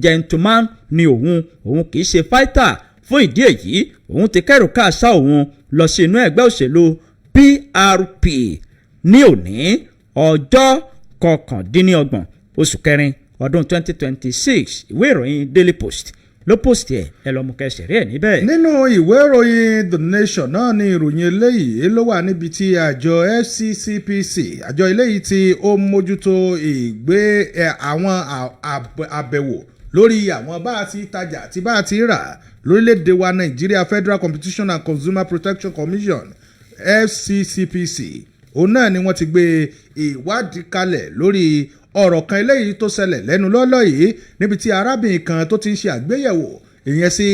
gentleman ni òun, òun kì í ṣe fighter. Fún ìdí èyí, òun ti kẹ́rù káàsá òun lọ sí inú ẹgbẹ́ òṣèlú PRP ní òní, ọjọ́ 29 oṣù kẹrin ọdún 2026. Ìwé ìròyìn Daily Post ló post ẹ̀. Ẹ lọ́ọ́ mú kẹsẹ̀ rí ẹ̀ níbẹ̀. Nínú ìwé ìròyìn The Nation náà ni ìròyìn eléyìí ló wà, níbi tí àjọ FCCPC, àjọ eléyìí tí ó mójútó ìgbé àwọn àbẹ̀wò lórí àwọn bá a ti tajà àti bá a ti rà lórílẹ̀‐èdè wa Nàìjíríà, Federal Competition and Consumer Protection Commission, FCCPC, òun náà ni wọ́n ti gbé ìwádìí kalẹ̀ lórí ọ̀rọ̀ kan eléyìí tó ṣẹlẹ̀ lẹ́nu lọ́lọ́ yìí, níbi tí arábìnrin kan tó ti ń ṣe àgbéyẹ̀wò ìyẹn sí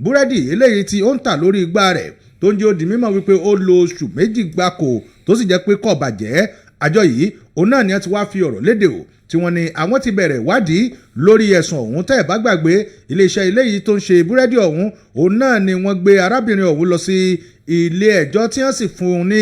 búrẹ́dì eléyìí tí ó ń tà lórí igbá rẹ̀, tó ń jẹ́ ó di mímọ̀ wípé ó lo oṣù 2 gbáko tó sì jẹ́ pé kò bàjẹ́. Àjọ yìí òun náà ni wọ́n ti wá fi ọ̀rọ̀ léde o, tí wọ́n ní àwọn ti bẹ̀rẹ̀ ìwádìí lórí ẹ̀sùn ọ̀hún. Tẹ́ ẹ̀ bá gbàgbé, iléeṣẹ́ eléyìí tó ń ṣe búrẹ́dì ọ̀hún, òun náà ni wọ́n gbé arábìnrin ọ̀hún lọ sí ilé ẹjọ́, tí wọ́n sì fún un ní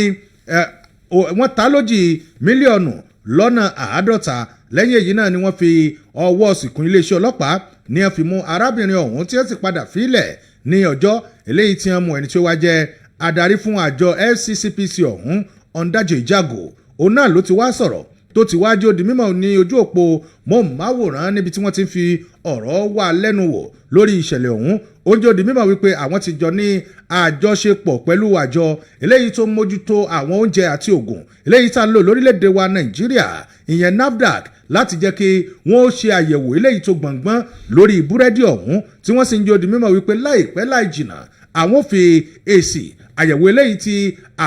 wọ́n ta lójì mílíọ̀nù lọ́nà 50. Lẹ́yìn èyí náà ni wọ́n fi ọwọ́ sìnkún iléeṣẹ́ ọlọ́pàá ní wọ́n fi mú arábìnrin ọ̀hún, tí wọ́n sì padà fílẹ̀ ní ọjọ́ eléyìí tí wọ́n mú. Ẹni tí ó wá jẹ́ adarí fún àjọ FCCPC ọ̀hún, Ọ̀ndájọ́ Ìjágò, òun náà ló ti wá sọ̀rọ̀, tó ti wájú ó di mímọ̀ ní ojú òpó móhùnmáwòrán, níbi tí wọ́n ti ń fi ọ̀rọ̀ wà lẹ́nu wò lórí ìṣẹ̀lẹ̀ ọ̀hún. Ó ń jẹ́ ó di mímọ̀ wípé àwọn ti jọ ní àjọṣepọ̀ pẹ̀lú àjọ eléyìí tó ń mójútó àwọn oúnjẹ àti ògùn eléyìí tá a ń lò lórílẹ̀‐èdè wa Nàìjíríà, ìyẹn NAFDAC, láti jẹ́ kí wọ́n ó ṣe àyẹ̀wò eléyìí tó gbọ̀ngbọ́n lórí búrẹ́dì ọ̀hún, tí wọ́n sì ń jẹ́ ó di mímọ̀ wípé láìpẹ́ láì jìnnà, àwọn ò fi èsì àyẹ̀wò eléyìí tí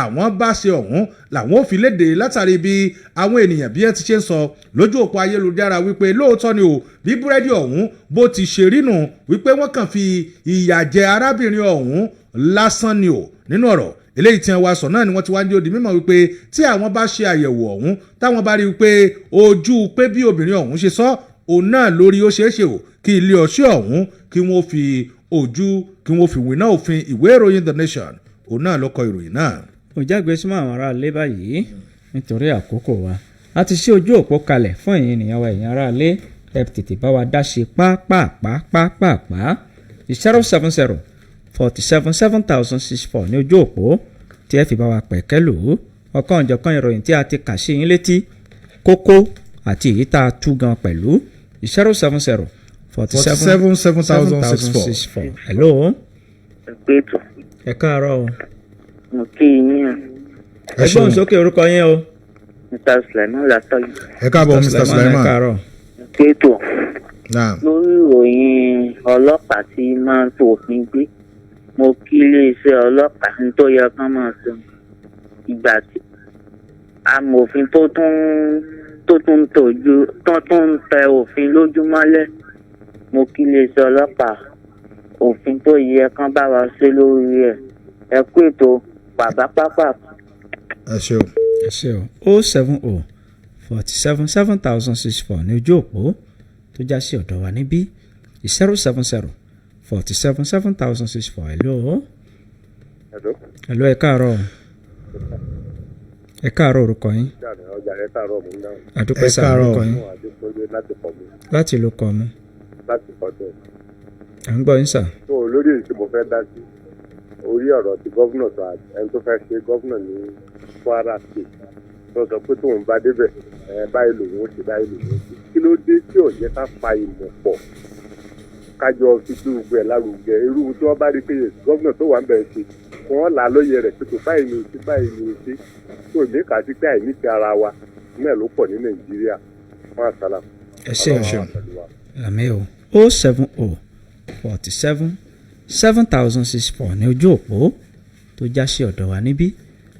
àwọn bá ṣe ọ̀hún làwọn ò fi léde, látàrí bí àwọn ènìyàn bí ẹ ti ṣe ń sọ lójú òpó ayélujára wípé lóòótọ́ ni o, bí búrẹ́dì ọ̀hún bó ti ṣe rí nù, wípé wọ́n kàn fi ìyà jẹ arábìnrin ọ̀hún lásán ni o. Nínú ọ̀rọ̀ eléyìí tí wọ́n wá sọ náà ni wọ́n ti wá ń jẹ́ ó di mímọ̀ wípé tí àwọn bá ṣe àyẹ̀wò ọ̀hún, táwọn bá rí i pé ojú pé bí obìnrin ọ̀hún ṣe sọ òun náà lórí, ó ṣeé ṣe o kí ilé ọṣẹ́ ọ̀hún kí wọ́n fi ojú kí wọ́n fi wíná òfin. Ìwé ìròyìn The Nation òun náà ló kọ ìròyìn náà. Òjágbe súnmọ́ àwọn ará ilé báyìí nítorí àkókò wa. A ti ṣí ojú òpó kalẹ̀ fún ẹ̀yin ènìyàn wa, ẹ̀yin ará ilé. Ẹ tètè bá wa dá ṣe pápápápápá. 070 47 7064 ní ojú òpó tí ẹ fi bá wa pẹ̀kẹ́ lò ó. Ọ̀kan òjọ̀kan ìròyìn tí a ti kà sí yín létí, kókó àti èyí tá a tú gan pẹ̀lú, 070 47 47 7064. 64. Hello. Pétù. Ẹ káàárọ̀ o. Mo kí yín o. Ẹ gbóhùn sókè, orúkọ yín o. Mr Sulaiman látọyọ. Ẹ káàbọ̀, Mr Ẹ Sulaiman. káàárọ̀. Pétù. Naam. Lórí ìròyìn ọlọ́pàá tí máa ń fòfin gbé, mo kí iléeṣẹ́ ọlọ́pàá ní tó yẹ kán máa sọ ìgbà tí amòfin tó tún tọ́jú tó tún ń tẹ òfin lójúmọ́lẹ̀. Mo kí iléeṣẹ́ ọlọ́pàá, òfin tó yẹ kán bá wa ṣe lórí ẹ̀. Ẹ kú ètò, bàbá pápá. Ẹ ṣeun. Ẹ ṣe o. 070 47 7064 ní ojú òpó tó já sí ọ̀dọ̀ wa níbí, 070 47 7064. Hello. Hello. Hello, ẹ káàárọ̀, ẹ káàárọ̀, orúkọ yín? Ọjà rẹ káàárọ̀, mò ń dáhùn. Àdúpẹ́ Ẹ sá. káàárọ̀. Orúkọ yín? Fún Adékọ́lé láti Kọ̀mú. Láti ìlú Kọ̀mú. Láti Kọ̀tún. À ń gbọ́ yín sà. Tó lórí èyí tí mo fẹ́ dá sí orí ọ̀rọ̀ ti governor tó ẹni tó fẹ́ ṣe governor ní Kwara State, tó sọ pé tóun bá débẹ̀ ẹ báyìí lòun ó ṣe, báyìí lòun ó ṣe. Kí ló dé tí ò jẹ́ ká fa ìmọ̀ pọ̀, kájọ fi gbé gbogbo ẹ̀ lárugẹ? Irú tí wọ́n bá rí pé governor tó wà ń bẹ̀rẹ̀ ṣe, kí wọ́n là á lóye rẹ̀ pé tó báyìí ni ó ṣe, báyìí ni ó ṣe. Tó ní kà sí pé àìnífẹ̀ẹ́ ara wa náà ló pọ̀ ní Nàìjíríà. Wọ́n àṣàlà. Ẹ ṣe o. Ṣeun. Àmín o. 070 47 7064 ní ojú òpó tó já sí ọ̀dọ̀ wa níbí,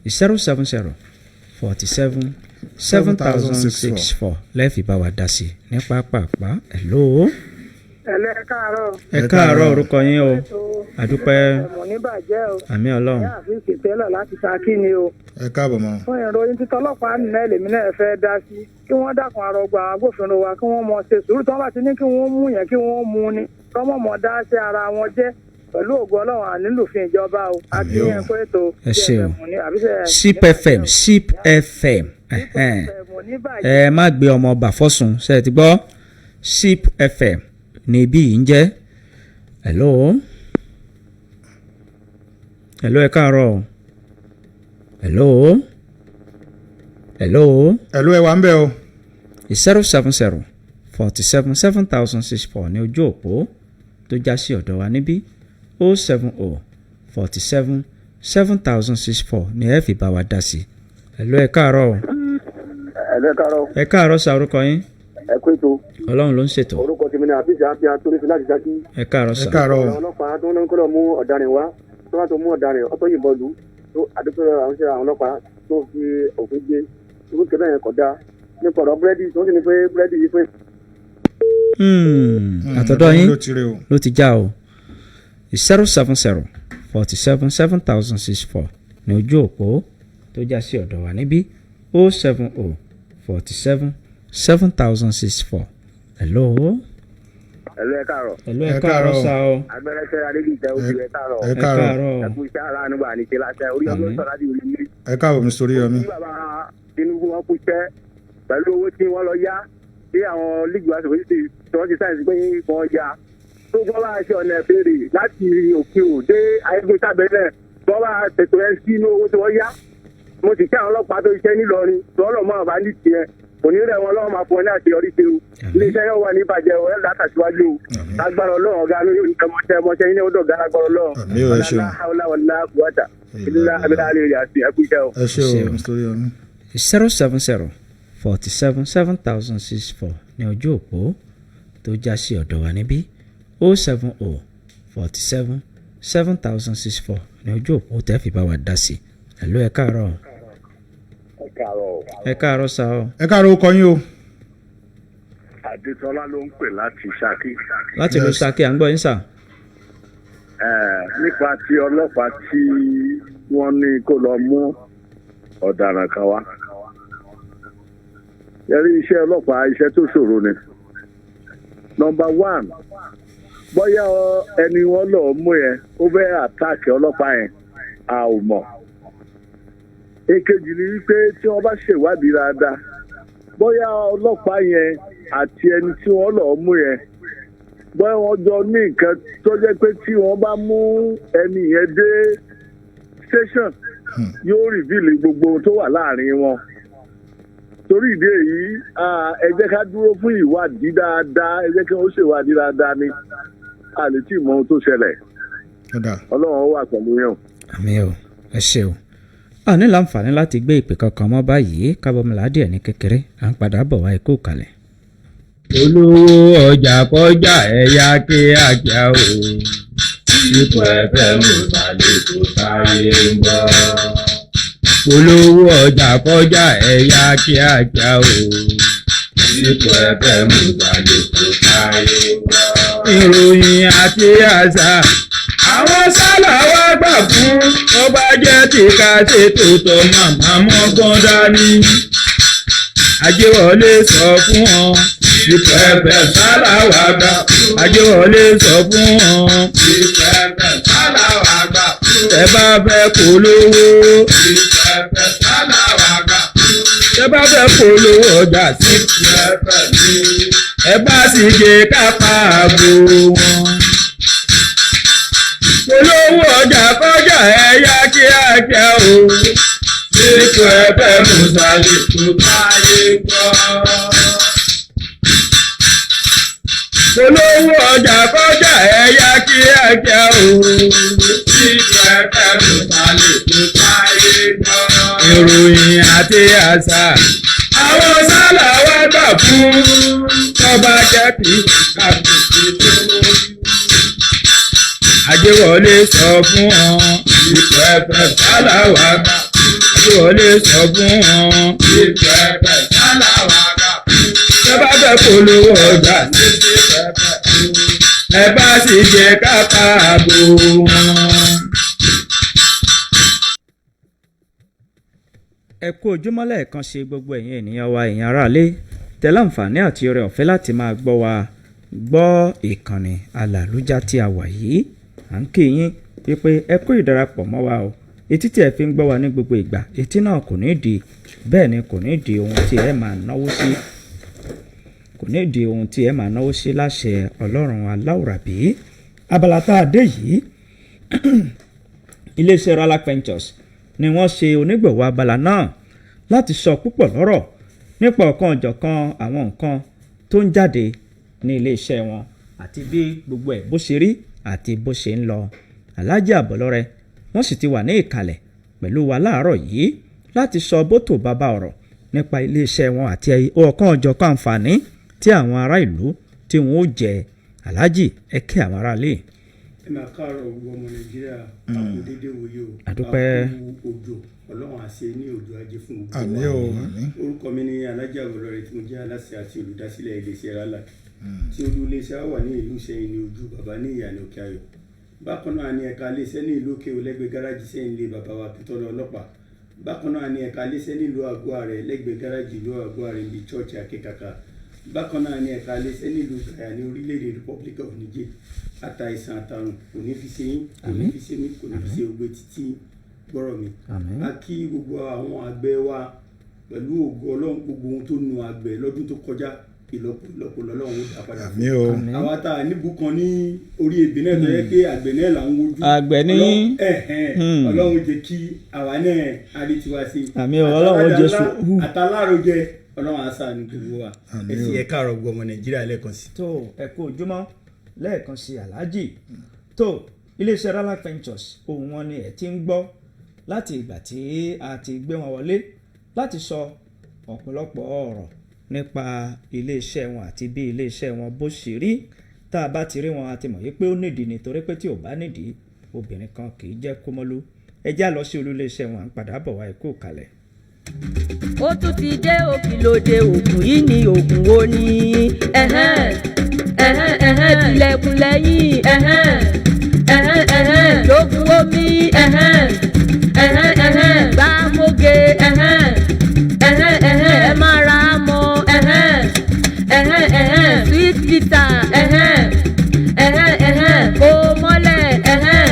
070 47 7064 lẹ́ẹ̀fì bá wa dá sí ní pápápá. Hello. Ẹlẹ́ káàárọ̀. Ẹ káàárọ̀, orúkọ yín o? Àdúpẹ́. Ẹ̀mọ̀ ní bàjẹ́ o. Àmín Ọlọ́run. Ìyá àfi ìtẹ́lọ̀ láti Ṣakí ni o. Ẹ káàbọ̀ mọ́. Fún ìròyìn títọ́ ọlọ́pàá nínú lèmi náà fẹ́ dá sí, kí wọ́n dákun àrọ̀gbà àwọn agbófinró wa, kí wọ́n mọ̀ ṣe sùúrù. Tí wọ́n bá ti ní kí wọ́n mú yẹn, kí wọ́n mú ni, kí wọ́n mọ̀ dá sí ara wọn jẹ́. Pẹ̀lú ògo Ọlọ́run ànílùfín ìjọba o. Àti Àmín o. yẹn kó ètò Ẹ ṣé o. Sip Sip FM, Sip FM. Ẹ̀hẹ́n. Ẹ má gbé ọmọ ọba fọ́sùn, ṣe é ti gbọ́? Sip FM ní ibí yìí ń jẹ́. Hello, hello, ẹ káàárọ̀ o. Hello, hello. Ẹ̀lú, ẹ wà ń bẹ̀ o. 070 47 7064 ní ojú òpó tó já sí ọ̀dọ̀ wa níbí. 070 47 7064 ní ẹ fi bá wa dá sí. Hello, ẹ káàárọ̀ o. Ẹ̀lẹ́ káàárọ̀. Ẹ káàárọ̀ sa, orúkọ yín? Ẹ kú ètò. Ọlọ́run ló ń ṣètò. Orúkọ tèmi ní Àfíìsì Àfíà tó ní fi láti Ṣakí. Ẹ káàárọ̀ Ẹ sa. káàárọ̀ o. Àwọn ọlọ́pàá tó ń kọ́ lọ mú ọ̀daràn wá, tó bá tó mú ọ̀daràn ọ̀tọ̀ yìnbọn lù tó àdúgbò, àwọn ṣe àwọn ọlọ́pàá tó fi òfin gbé irú kẹfẹ́ yẹn kọ̀ dá. Nípa ọ̀rọ̀ búrẹ́dì tó ń sì ní pé búrẹ́dì yìí pé Àtọ̀dọ̀ yín ló ti rí o. ló ti já o. 070 47 7064 ní ojú òpó tó já sí ọ̀dọ̀ wa níbí. 070 47 7064. Hello. Ẹ̀lú, ẹ káàárọ̀. Hello, ẹ Ẹ káàárọ̀ káàárọ̀. sa o. Agbẹ́rẹ́sẹ́ Adéjìtẹ́ ojú, ẹ káàárọ̀. Ẹ Ẹ káàárọ̀. káàárọ̀. Ẹ kú iṣẹ́ aláàánú bá ní ṣe láṣẹ orí ọdún Àmín. sọ̀rọ̀ láti orí mi. Ẹ káàbọ̀, Mr. Oríyọmí. Tí bàbá Tinubu wọn kú iṣẹ́ pẹ̀lú owó tí wọ́n lọ yá tí àwọn lígbì wa sọ̀rọ̀ sí tí wọ́n ti sáyẹ̀nsì pé wọ́n yá tó gbọ́ bá ṣe ọ̀nà ìbéèrè láti òkè ò dé ayégun sábẹ́lẹ̀ wọ́n bá tètò ẹ sí inú owó tí wọ́n yá. Mo sì kí àwọn ọlọ́pàá tó ṣiṣẹ́ nílọrin tí wọ́n lọ mọ́ àbá ní tiẹ̀ kò ní rẹ̀ wọn lọ́wọ́ máa fún ọ ní àṣeyọrí ṣe o. Iléeṣẹ́ yóò wà ní ìbàjẹ́ o, ẹ̀ látàsíwájú o. Lágbára Ọlọ́run, ọ̀gá lórí oníkẹ́mọṣẹ́ mọṣẹ́ yín ní ọdọ̀ ọ̀gá, lágbára Ọlọ́run. Àmín o, ẹ ṣeun. Ọ̀làlá haúlá wàlá kùwàtà ilá abilá alẹ́ rẹ̀ àti ẹ̀kú iṣẹ́ o. Ẹ ṣé Ẹ ṣé o, o. Mr. Oríyọmí. 070 47 7064 ní ojú òpó tó já sí ọ̀dọ̀ wa níbí. 070 47 7064 ní ojú òpó tẹ́ fi bá wa dá sí. Hello, ẹ káàárọ̀. Ẹ káàárọ̀. Ẹ káàárọ̀ sa o. Ẹ káàárọ̀, ó kọ yín o. Adétọ́lá ló ń pè láti Ṣakí. Láti ìlú Yes. Ṣakí, à ń gbọ́ yín sà. Nípa ti ọlọ́pàá tí wọ́n ní kó lọ mú ọ̀daràn kan wá. Yẹrí iṣẹ́ ọlọ́pàá, iṣẹ́ tó ṣòro ni. Number one, bóyá ẹni wọ́n lọ mú yẹn ó fẹ́ attack ọlọ́pàá yẹn, a ò mọ̀. Èkejì ni wípé tí wọ́n bá ṣèwádìí dáadáa, bóyá ọlọ́pàá yẹn àti ẹni tí wọ́n lọ mú yẹn, bóyá wọ́n jọ ní nǹkan tó jẹ́ pé tí wọ́n bá mú ẹni yẹn dé station, yóò reveal gbogbo ohun tó wà láàrin wọn. Torí ìdí èyí, ẹ jẹ́ ká dúró fún ìwádìí dáadáa, ẹ jẹ́ kí wọ́n ṣèwádìí dáadáa ni a lè tí ì mọ ohun tó ṣẹlẹ̀. Ọ̀dà. Ọlọ́run wà pẹ̀lú yẹn. Àmín o, ẹ ṣé o. A ní láǹfààní láti gbé ìpè kankan mọ́ báyìí, kábọ̀mọ̀lá díẹ̀ ní kékeré, à ń padà bọ̀ wá, ikú kalẹ̀. Olówó ọjà kọjá ẹ̀yà kíákíá o. Ipò ẹ̀fẹ̀ mú sàlẹ̀kù táyé ń bọ̀. Olówó ọjà kọjá ẹ̀yà kíákíá o. Ipò ẹ̀fẹ̀ mú sàlẹ̀kù táyé ń bọ̀. Ìròyìn àti àṣà àwọn sálà wá gbà fún tó bá jẹ́ tí ká ṣètò tó màmá mọ́gbọ́n dání. Ajéwọlé sọ fún ọ. Ipò ẹ̀fẹ̀ sálà wà gbà. Ajéwọlé sọ fún ọ. Ipò ẹ̀fẹ̀ sálà wà gbà. Tẹ bá fẹ́ polówó. Ipò ẹ̀fẹ̀ sálà wà gbà. Tẹ bá fẹ́ polówó ọjà sí. Ipò ẹ̀fẹ̀ ní. Ẹ bá sì gé kápá àgbo wọn. Polówó ọjà kọjá ẹ̀yà kíákíá o. Ipò ẹ̀fẹ̀ mùsàlẹ̀ tó táyé gbọ́. Polówó ọjà kọjá ẹ̀yà kíákíá o. Ipò ẹ̀fẹ̀ mùsàlẹ̀ tó táyé gbọ́. Ìròyìn àti àṣà àwọn sálà wá gbà fún tọ́ba jẹ́ kí kàbìtì tó Ajéwọlé sọ fún ọ. Ipò ẹ̀fẹ̀ sálà wà gbà. Ajéwọlé sọ fún ọ. Ipò ẹ̀fẹ̀ sálà wà gbà. Tẹ́ bá fẹ́ polówó ọjà sí ẹ bá sì jẹ́ kápá àbò wọn. Ẹ kú ojúmọ́ lẹ́ẹ̀kan ṣe gbogbo ẹ̀yin ènìyàn wa, ẹ̀yin aráalé tẹ láǹfààní àti oore ọ̀fẹ́ láti máa gbọ́ wa, gbọ́ ìkànnì alàlújá tí a wà yìí. À ń kí yín wípé ẹ kú ìdarapọ̀ mọ́ wa o. Etí tí ẹ fi ń gbọ́ wa ní gbogbo ìgbà, etí náà kò ní di bẹ́ẹ̀ ni, kò ní di ohun tí ẹ máa náwó sí, kò ní di ohun tí ẹ máa náwó sí láṣẹ Ọlọ́run Aláwùrábí. Abala tá a dé yìí, iléeṣẹ́ Rala Ventures ni wọ́n ṣe onígbọ̀wọ́ abala náà láti sọ púpọ̀ lọ́rọ̀ nípa ọ̀kan ọ̀jọ̀kan àwọn nǹkan tó ń jáde ní iléeṣẹ́ wọn àti bí gbogbo ẹ̀ bó ṣe rí àti bó ṣe ń lọ. Alhaji Àbọ̀lọ́rẹ, wọ́n sì ti wà ní ìkàlẹ̀ pẹ̀lú wa láàárọ̀ yìí láti sọ bótò bàbá ọ̀rọ̀ nípa iléeṣẹ́ wọn àti ọ̀kan ọ̀jọ̀kan àǹfààní tí àwọn ará ìlú tí wọ́n ó jẹ. Alhaji, ẹ kí àwọn aráalé. Ẹ máa káàárọ̀, gbogbo ọmọ Nàìjíríà. A kú déédéé wòye o. Àdúpẹ́. A kú òjò. Ọlọ́run àṣẹ ní òjò ajé fún gbogbo Àmín wa. o, àmín. Orúkọ mi ni Alhaji Àbọ̀lọ́rẹ, tí mo jẹ́ aláṣẹ àti olùdásílẹ̀ iléeṣẹ́ Rala, tí olú iléeṣẹ́ wa wà ní ìlú Ìṣẹ́yìn, ní ojú bàbá ní ìyànà Òkè Ayọ̀. Bákan náà ní ẹ̀ka iléeṣẹ́ ní ìlú Òkè lẹ́gbẹ̀ẹ́ gáràjì Sẹ́yìn, ilé bàbá wa Akíntọ́lá ọlọ́pàá. Bákan náà ní ẹ̀ka iléeṣẹ́ nílùú Àgọ́ Àrẹ, lẹ́gbẹ̀ẹ́ gáràjì ìlú Àgọ́ Àrẹ, níbi chọ́ọ̀chì Akíkàkà. Bákan náà ní ẹ̀ka iléeṣẹ́ nílùú Gàyà ní orílẹ̀-èdè Republic of Niger. Àtàìsàn àtàrùn kò ní fi ṣe yín, kò ní fi ṣe mí, kò ní fi ṣe ògbé títí gbọ́rọ̀ mi. Àmín. A kí gbogbo àwọn àgbẹ̀ wa. Pẹ̀lú ògo Ọlọ́run, gbogbo ohun tó nu àgbẹ̀ lọ́dún tó kọjá, ìlọ́po ìlọ́po lọ́lọ́run ó dá padà fún. Àmín o. Àmín. Àwa tá a níbu kan ní orí ebè náà tó yẹ pé àgbẹ̀ náà là ń wojú. Àgbẹ̀ ní- Ọlọ́run jẹ́ kí àwa náà a rí tiwa sí. Àmín o, Ọlọ́run ó jẹ́ sùúrù. Àtàlárò jẹ, Ọlọ́run á ṣàánú gbogbo wa. Àmín Ẹ sì o. ẹ káàárọ̀, gbogbo ọmọ Nàìjíríà, lẹ́ẹ̀kan sí. Tó, ẹ kú ojúmọ́ lẹ́ẹ̀kan sí, Aláàjì. Tó, iléeṣẹ́ Rala Ventures, ohun wọn ni ẹ ti ń gbọ́ láti ìgbà tí a ti gbé wọn wọlé láti sọ ọ̀pọ̀lọpọ̀ ọ̀rọ̀ nípa iléeṣẹ́ wọn àti bí iléeṣẹ́ wọn bó ṣe rí. Tá a bá ti rí wọn, a ti mọ̀ wípé ó nídìí, nítorí pé tí ò bá nídìí, obìnrin kan kì í jẹ́ kúmọ́lú. Ẹ já lọ sí olú iléeṣẹ́ wọn, à ń padà bọ̀ wá. Ikú kalẹ̀. Ó tún ti dé òkìlóde. Ògùn yìí ni ògùn wo ni? Ẹ̀hẹ́n, ẹ̀hẹ́n, ẹ̀hẹ́n, tilẹ̀kùn lẹ́yìn. Ẹ̀hẹ́n, ẹ̀hẹ́n, ẹ̀hẹ́n, lógun omi. Ẹ̀hẹ́n, ẹ̀hẹ́n, ẹ̀hẹ́n, gbàmóge. Ẹ̀hẹ́n, ẹ̀hẹ́n, ẹ̀hẹ́n, ẹ máa ra mọ́. Ẹ̀hẹ́n, ẹ̀hẹ́n, ẹ̀hẹ́n, sweet bitter. Ẹ̀hẹ́n, ẹ̀hẹ́n, ẹ̀hẹ́n, kò mọ́lẹ̀. Ẹ̀hẹ́n,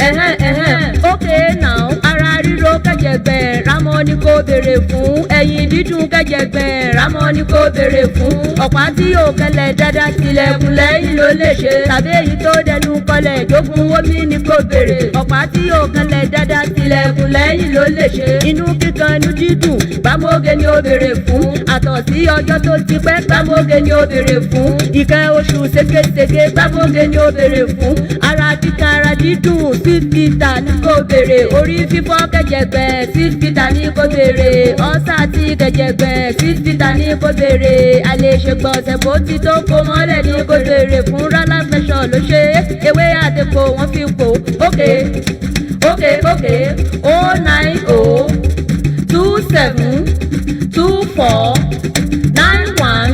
ẹ̀hẹ́n, ẹ̀hẹ́n, okay now. Ara ríro kẹjẹgbẹ, Rámọ ni kò béèrè fún. Ẹ̀yìn dídùn kẹjẹgbẹ, Rámọ ni kò béèrè fún. Ọ̀pá tí yóò kẹlẹ̀ dáadáa, tilẹ̀kùn lẹ́yìn ló lè ṣe, tàbí èyí tó dẹnu kọlẹ̀, jogun omi ni kò béèrè. Ọ̀pá tí yóò kẹlẹ̀ dáadáa, tilẹ̀kùn lẹ́yìn ló lè ṣe. Inú kíkan, inú dídùn, gbàmóge ni ó béèrè fún. Àtọ̀sí ọjọ́ tó ti pẹ́, gbàmóge ni ó béèrè fún. Ìkẹ́ oṣù ségesège, gbàmóge ni ó béèrè fún. Ara títa, ara dídùn, sweet bitter ni kò béèrè. Orí fífọ́ kẹjẹgbẹ, sweet bitter ni kò béèrè. Ọ́sà tí kẹjẹgbẹ, sweet bitter ni kò béèrè. Àlèṣe gbọ̀nsẹ̀ bó ti tó, kó mọ́lẹ̀ ni kò béèrè fún. Rálá fẹsọ̀ ló ṣe é, ewé àtẹ̀kọ́ wọ́n fi pò. Okay,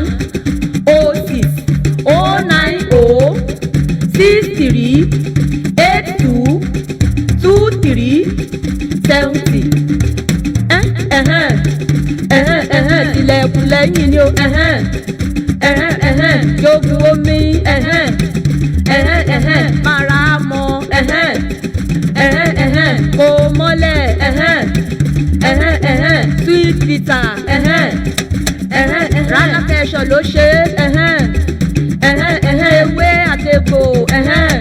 09027249106, 09063822370. Ẹ̀hẹ́n, ẹ̀hẹ́n, ẹ̀hẹ́n, tilẹ̀kùn lẹ́yìn ni o. Ẹ̀hẹ́n, ẹ̀hẹ́n, ẹ̀hẹ́n, jogun omi. Ẹ̀hẹ́n, ẹ̀hẹ́n, ẹ̀hẹ́n, mara mọ́. Ẹ̀hẹ́n, ẹ̀hẹ́n, ẹ̀hẹ́n, kò mọ́lẹ̀. Ẹ̀hẹ́n, ẹ̀hẹ́n, ẹ̀hẹ́n, sweet bitter. Ẹ̀hẹ́n, ẹ̀hẹ́n, ẹ̀hẹ́n, rárá fẹsọ̀ ló ṣe é. Ẹ̀hẹ́n, ẹ̀hẹ́n, ẹ̀hẹ́n, ewé àtegbò. Ẹ̀hẹ́n,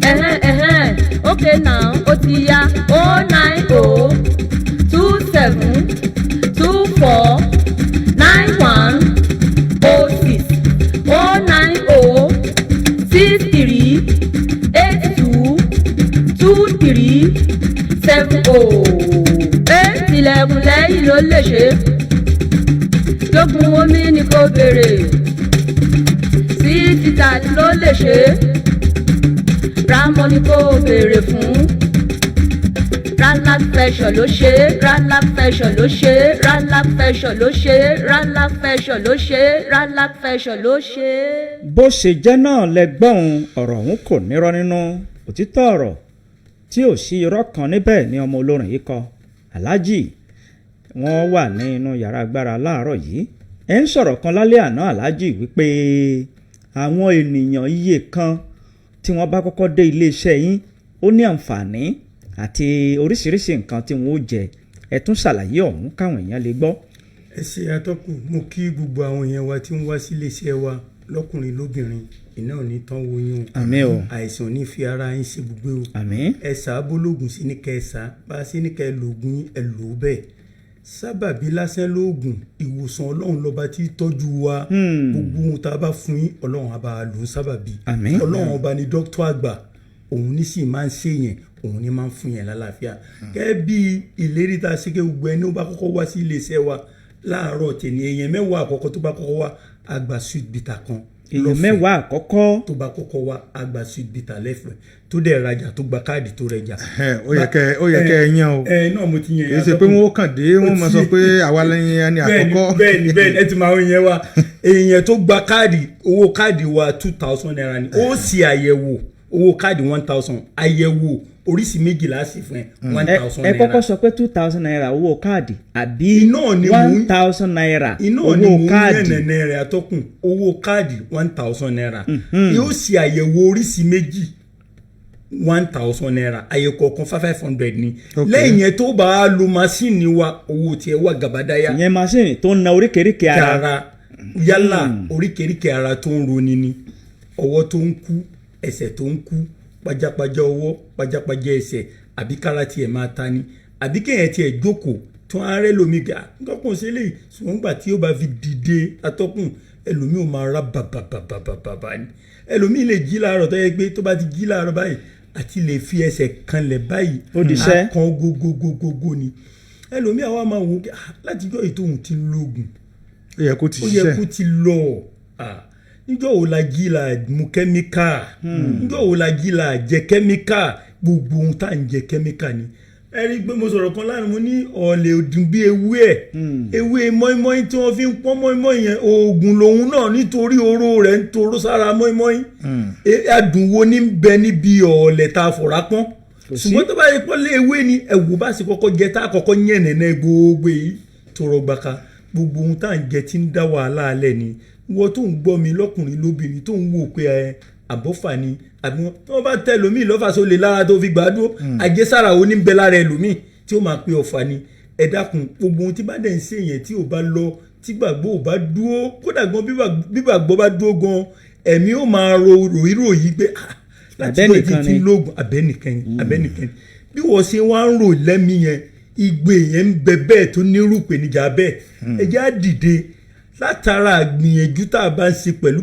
ẹ̀hẹ́n, ẹ̀hẹ́n, okay now, ó ti yá. 09027249106, 09063822370. Ẹ tilẹ̀kùn lẹ́yìn ló lè ṣe, lógun omi ni kò béèrè, sí títà ló lè ṣe, Rámọ ni kò béèrè fún. Rálá fashion ló ṣe é, Rálá fashion ló ṣe é, Rálá fashion ló ṣe é, Rálá fashion ló ṣe é, Rálá fashion ló ṣe é. Bó ṣe jẹ́ náà lẹ́gbọ́n, ọ̀rọ̀ ọ̀hún kò nírọ́ nínú. Òtítọ́ ọ̀rọ̀ tí ò sí irọ́ kan níbẹ̀ ni ọmọ olórin yìí kọ. Aláàjì, wọ́n wà ní inú yàrá agbára láàárọ̀ yìí. Ẹ̀ ń sọ̀rọ̀ kan lálẹ́ àná, aláàjì, wípé àwọn ènìyàn iye kan tí wọ́n bá kọ́kọ́ dé iléeṣẹ́ yín, ó ní àǹfààní àti oríṣiríṣi nǹkan tí wọ́n ó jẹ. Ẹ tún ṣàlàyé ọ̀hún káwọn èèyàn lè gbọ́. Ẹ ṣe, atọ́kùn. Mo kí gbogbo àwọn èèyàn wa tí ń wá sí iléeṣẹ́ wa, lọ́kùnrin lóbìnrin. Iná ò ní tán wo yín o. Àmín o. Àìsàn ò ní fi ara yín ṣe gbogbo o. Àmín. Ẹ sàábólógùn sí ní kẹ́ ẹ sá bá a sí ní kẹ́ ẹ lògùn yín, ẹ lò ó bẹ́ẹ̀. Sábàbí lásán lóògùn, ìwòsàn Ọlọ́run lọ́ba tí tọ́jú wa. Gbogbo ohun tá a bá fún yín, Ọlọ́run á bá a lò ó sábàbí. Àmín. Ọlọ́run ọba ni dókítà àgbà, òun ní sì máa ń ṣe yẹn, òun ní máa ń fún yẹn lálàáfíà. Gẹ́gẹ́ bí ìlérí tá a ṣe, kí gbogbo ẹni ó bá kọ́kọ́ wá sí iléeṣẹ́ wa láàárọ̀ tèmi, èèyàn 10 àkọ́kọ́ tó bá kọ́kọ́ wá, á gba sweet bitter kan Èèyàn lọ́fẹ̀ẹ́. 10 àkọ́kọ́ tó bá kọ́kọ́ wá, á gba sweet bitter lẹ́fẹ̀ẹ́, tó dẹ̀ rajà, tó gba káàdì tó rẹjà. Ó yẹ kẹ́ ẹ yán o. Ẹ náà mo ti yàn. Kì í ṣe pé wọ́n ó kàn dé, wọ́n máa sọ pé àwa lẹ́yìn ẹni àkọ́kọ́. Bẹ́ẹ̀ni, ẹ ti máa ń yẹn wa. Èèyàn tó gba káàdì, owó káàdì wa ₦2,000 ni. Ó sì àyẹ̀wò, owó káàdì 1,000, àyẹ̀wò oríṣi méjìlá sì fún ẹ, one thousand Ẹ naira. kọ́kọ́ sọ pé ₦2,000 owó káàdì, àbí Iná ni mò ń ₦1,000 iná ni owó mò ń káàdì? yànnàná rẹ̀, atọ́kùn. Owó káàdì ₦1,000, yóò ṣe àyẹ̀wò oríṣi méjì, ₦1,000, àyẹ̀wò kọ̀ọ̀kan 500 ni. Lẹ́yìn yẹn, tó bá a lo masíìnì wa, owó tiẹ̀ wà gàbádáyà. Ìyẹn masíìnì tó ń na oríkèéríkèé ara. Ara yálà oríkèéríkèé ara tó ń roni ni, ọwọ́ tó ń kú, ẹsẹ̀ tó ń kú, pajápajá ọwọ́, pajápajá ẹsẹ̀, àbí kára tiẹ̀ máa ta ni, àbí kéèyàn tiẹ̀ jókòó tí wọ́n á rẹ́ lómi gà nǹkan kò ṣe léyìí. Ṣùgbọ́n gbà tí ó bá fi dìde, atọ́kùn, ẹlòmíì ò máa rá bàbàbàbàbà ni. Ẹlòmíì lè jí láàárọ̀, tó yẹ pé tó bá ti jí láàárọ̀ báyìí, àti lè fi ẹsẹ̀ kanlẹ̀ báyìí, Ó di iṣẹ́. á kan gógógógógó ni. Ẹlòmíì àwa máa wò ó, látijọ́ ètò òun ti ń lóògùn, Ó yẹ kó ti ó yẹ ṣiṣẹ́. kó ti lọ. Níjọ́ wo la jí la mu kẹ́míkà? Níjọ́ wo la jí la jẹ kẹ́míkà? Gbogbo ohun tá à ń jẹ, kẹ́míkà ni. Ẹ rí i pé mo sọ̀rọ̀ kan lánàá, mo ní ọ̀lẹ̀ òdùn bí ewé ẹ̀, ewé mọ́ínmọ́ín tí wọ́n fi ń pọ́n mọ́ínmọ́ín yẹn, oògùn lòun náà, nítorí oró rẹ̀ ń toró sára mọ́ínmọ́ín. Adùn wo ní ń bẹ níbi ọ̀ọ̀lẹ̀ tá a fọ̀rá pọ́n? Ṣùgbọ́n tó bá yẹ pọ́n lé ewé ni, ẹ̀wò bá sì kọ́kọ́ jẹ tá a kọ́kọ́ yẹn nẹ̀nẹ́ gbogbo èyí tó rọgbàka. Gbogbo ohun tá à ń jẹ tí ń dá wàhálà alẹ́ ni. Wọ́n tó ń gbọ́ mi, lọ́kùnrin lóbìnrin, tó ń wò pé ẹ àbọ̀fà ni, àbí wọn tí wọ́n bá tẹ lómi lọ́fà sólè lára tó fi gbàdúró, àjẹsára wo ní ń bẹ lára ẹlòmíì tí ó máa pe ọ̀fà ni? Ẹ dákun, gbogbo ohun tí bá dẹ̀ ń ṣe yẹn, tí ò bá lọ, tí gbàgbọ́ ò bá dúró, kódà gan bí gbàgbọ́ bá dúró gan, ẹ̀mí ó máa ro ròyìnròyìn pé ah, láti lóye Abẹ́nìkan tí ni. lóògùn abẹ́nìkan ni, abẹ́nìkan ni. Bí wọ́n ṣe wá ń rò lẹ́mí yẹn, igbe yẹn ń bẹ bẹ́ẹ̀ tó nírú ìpèníjà bẹ́ẹ̀. Ẹ jẹ́ á dìde látara gbìyànjú tá a bá ń ṣe pẹ̀lú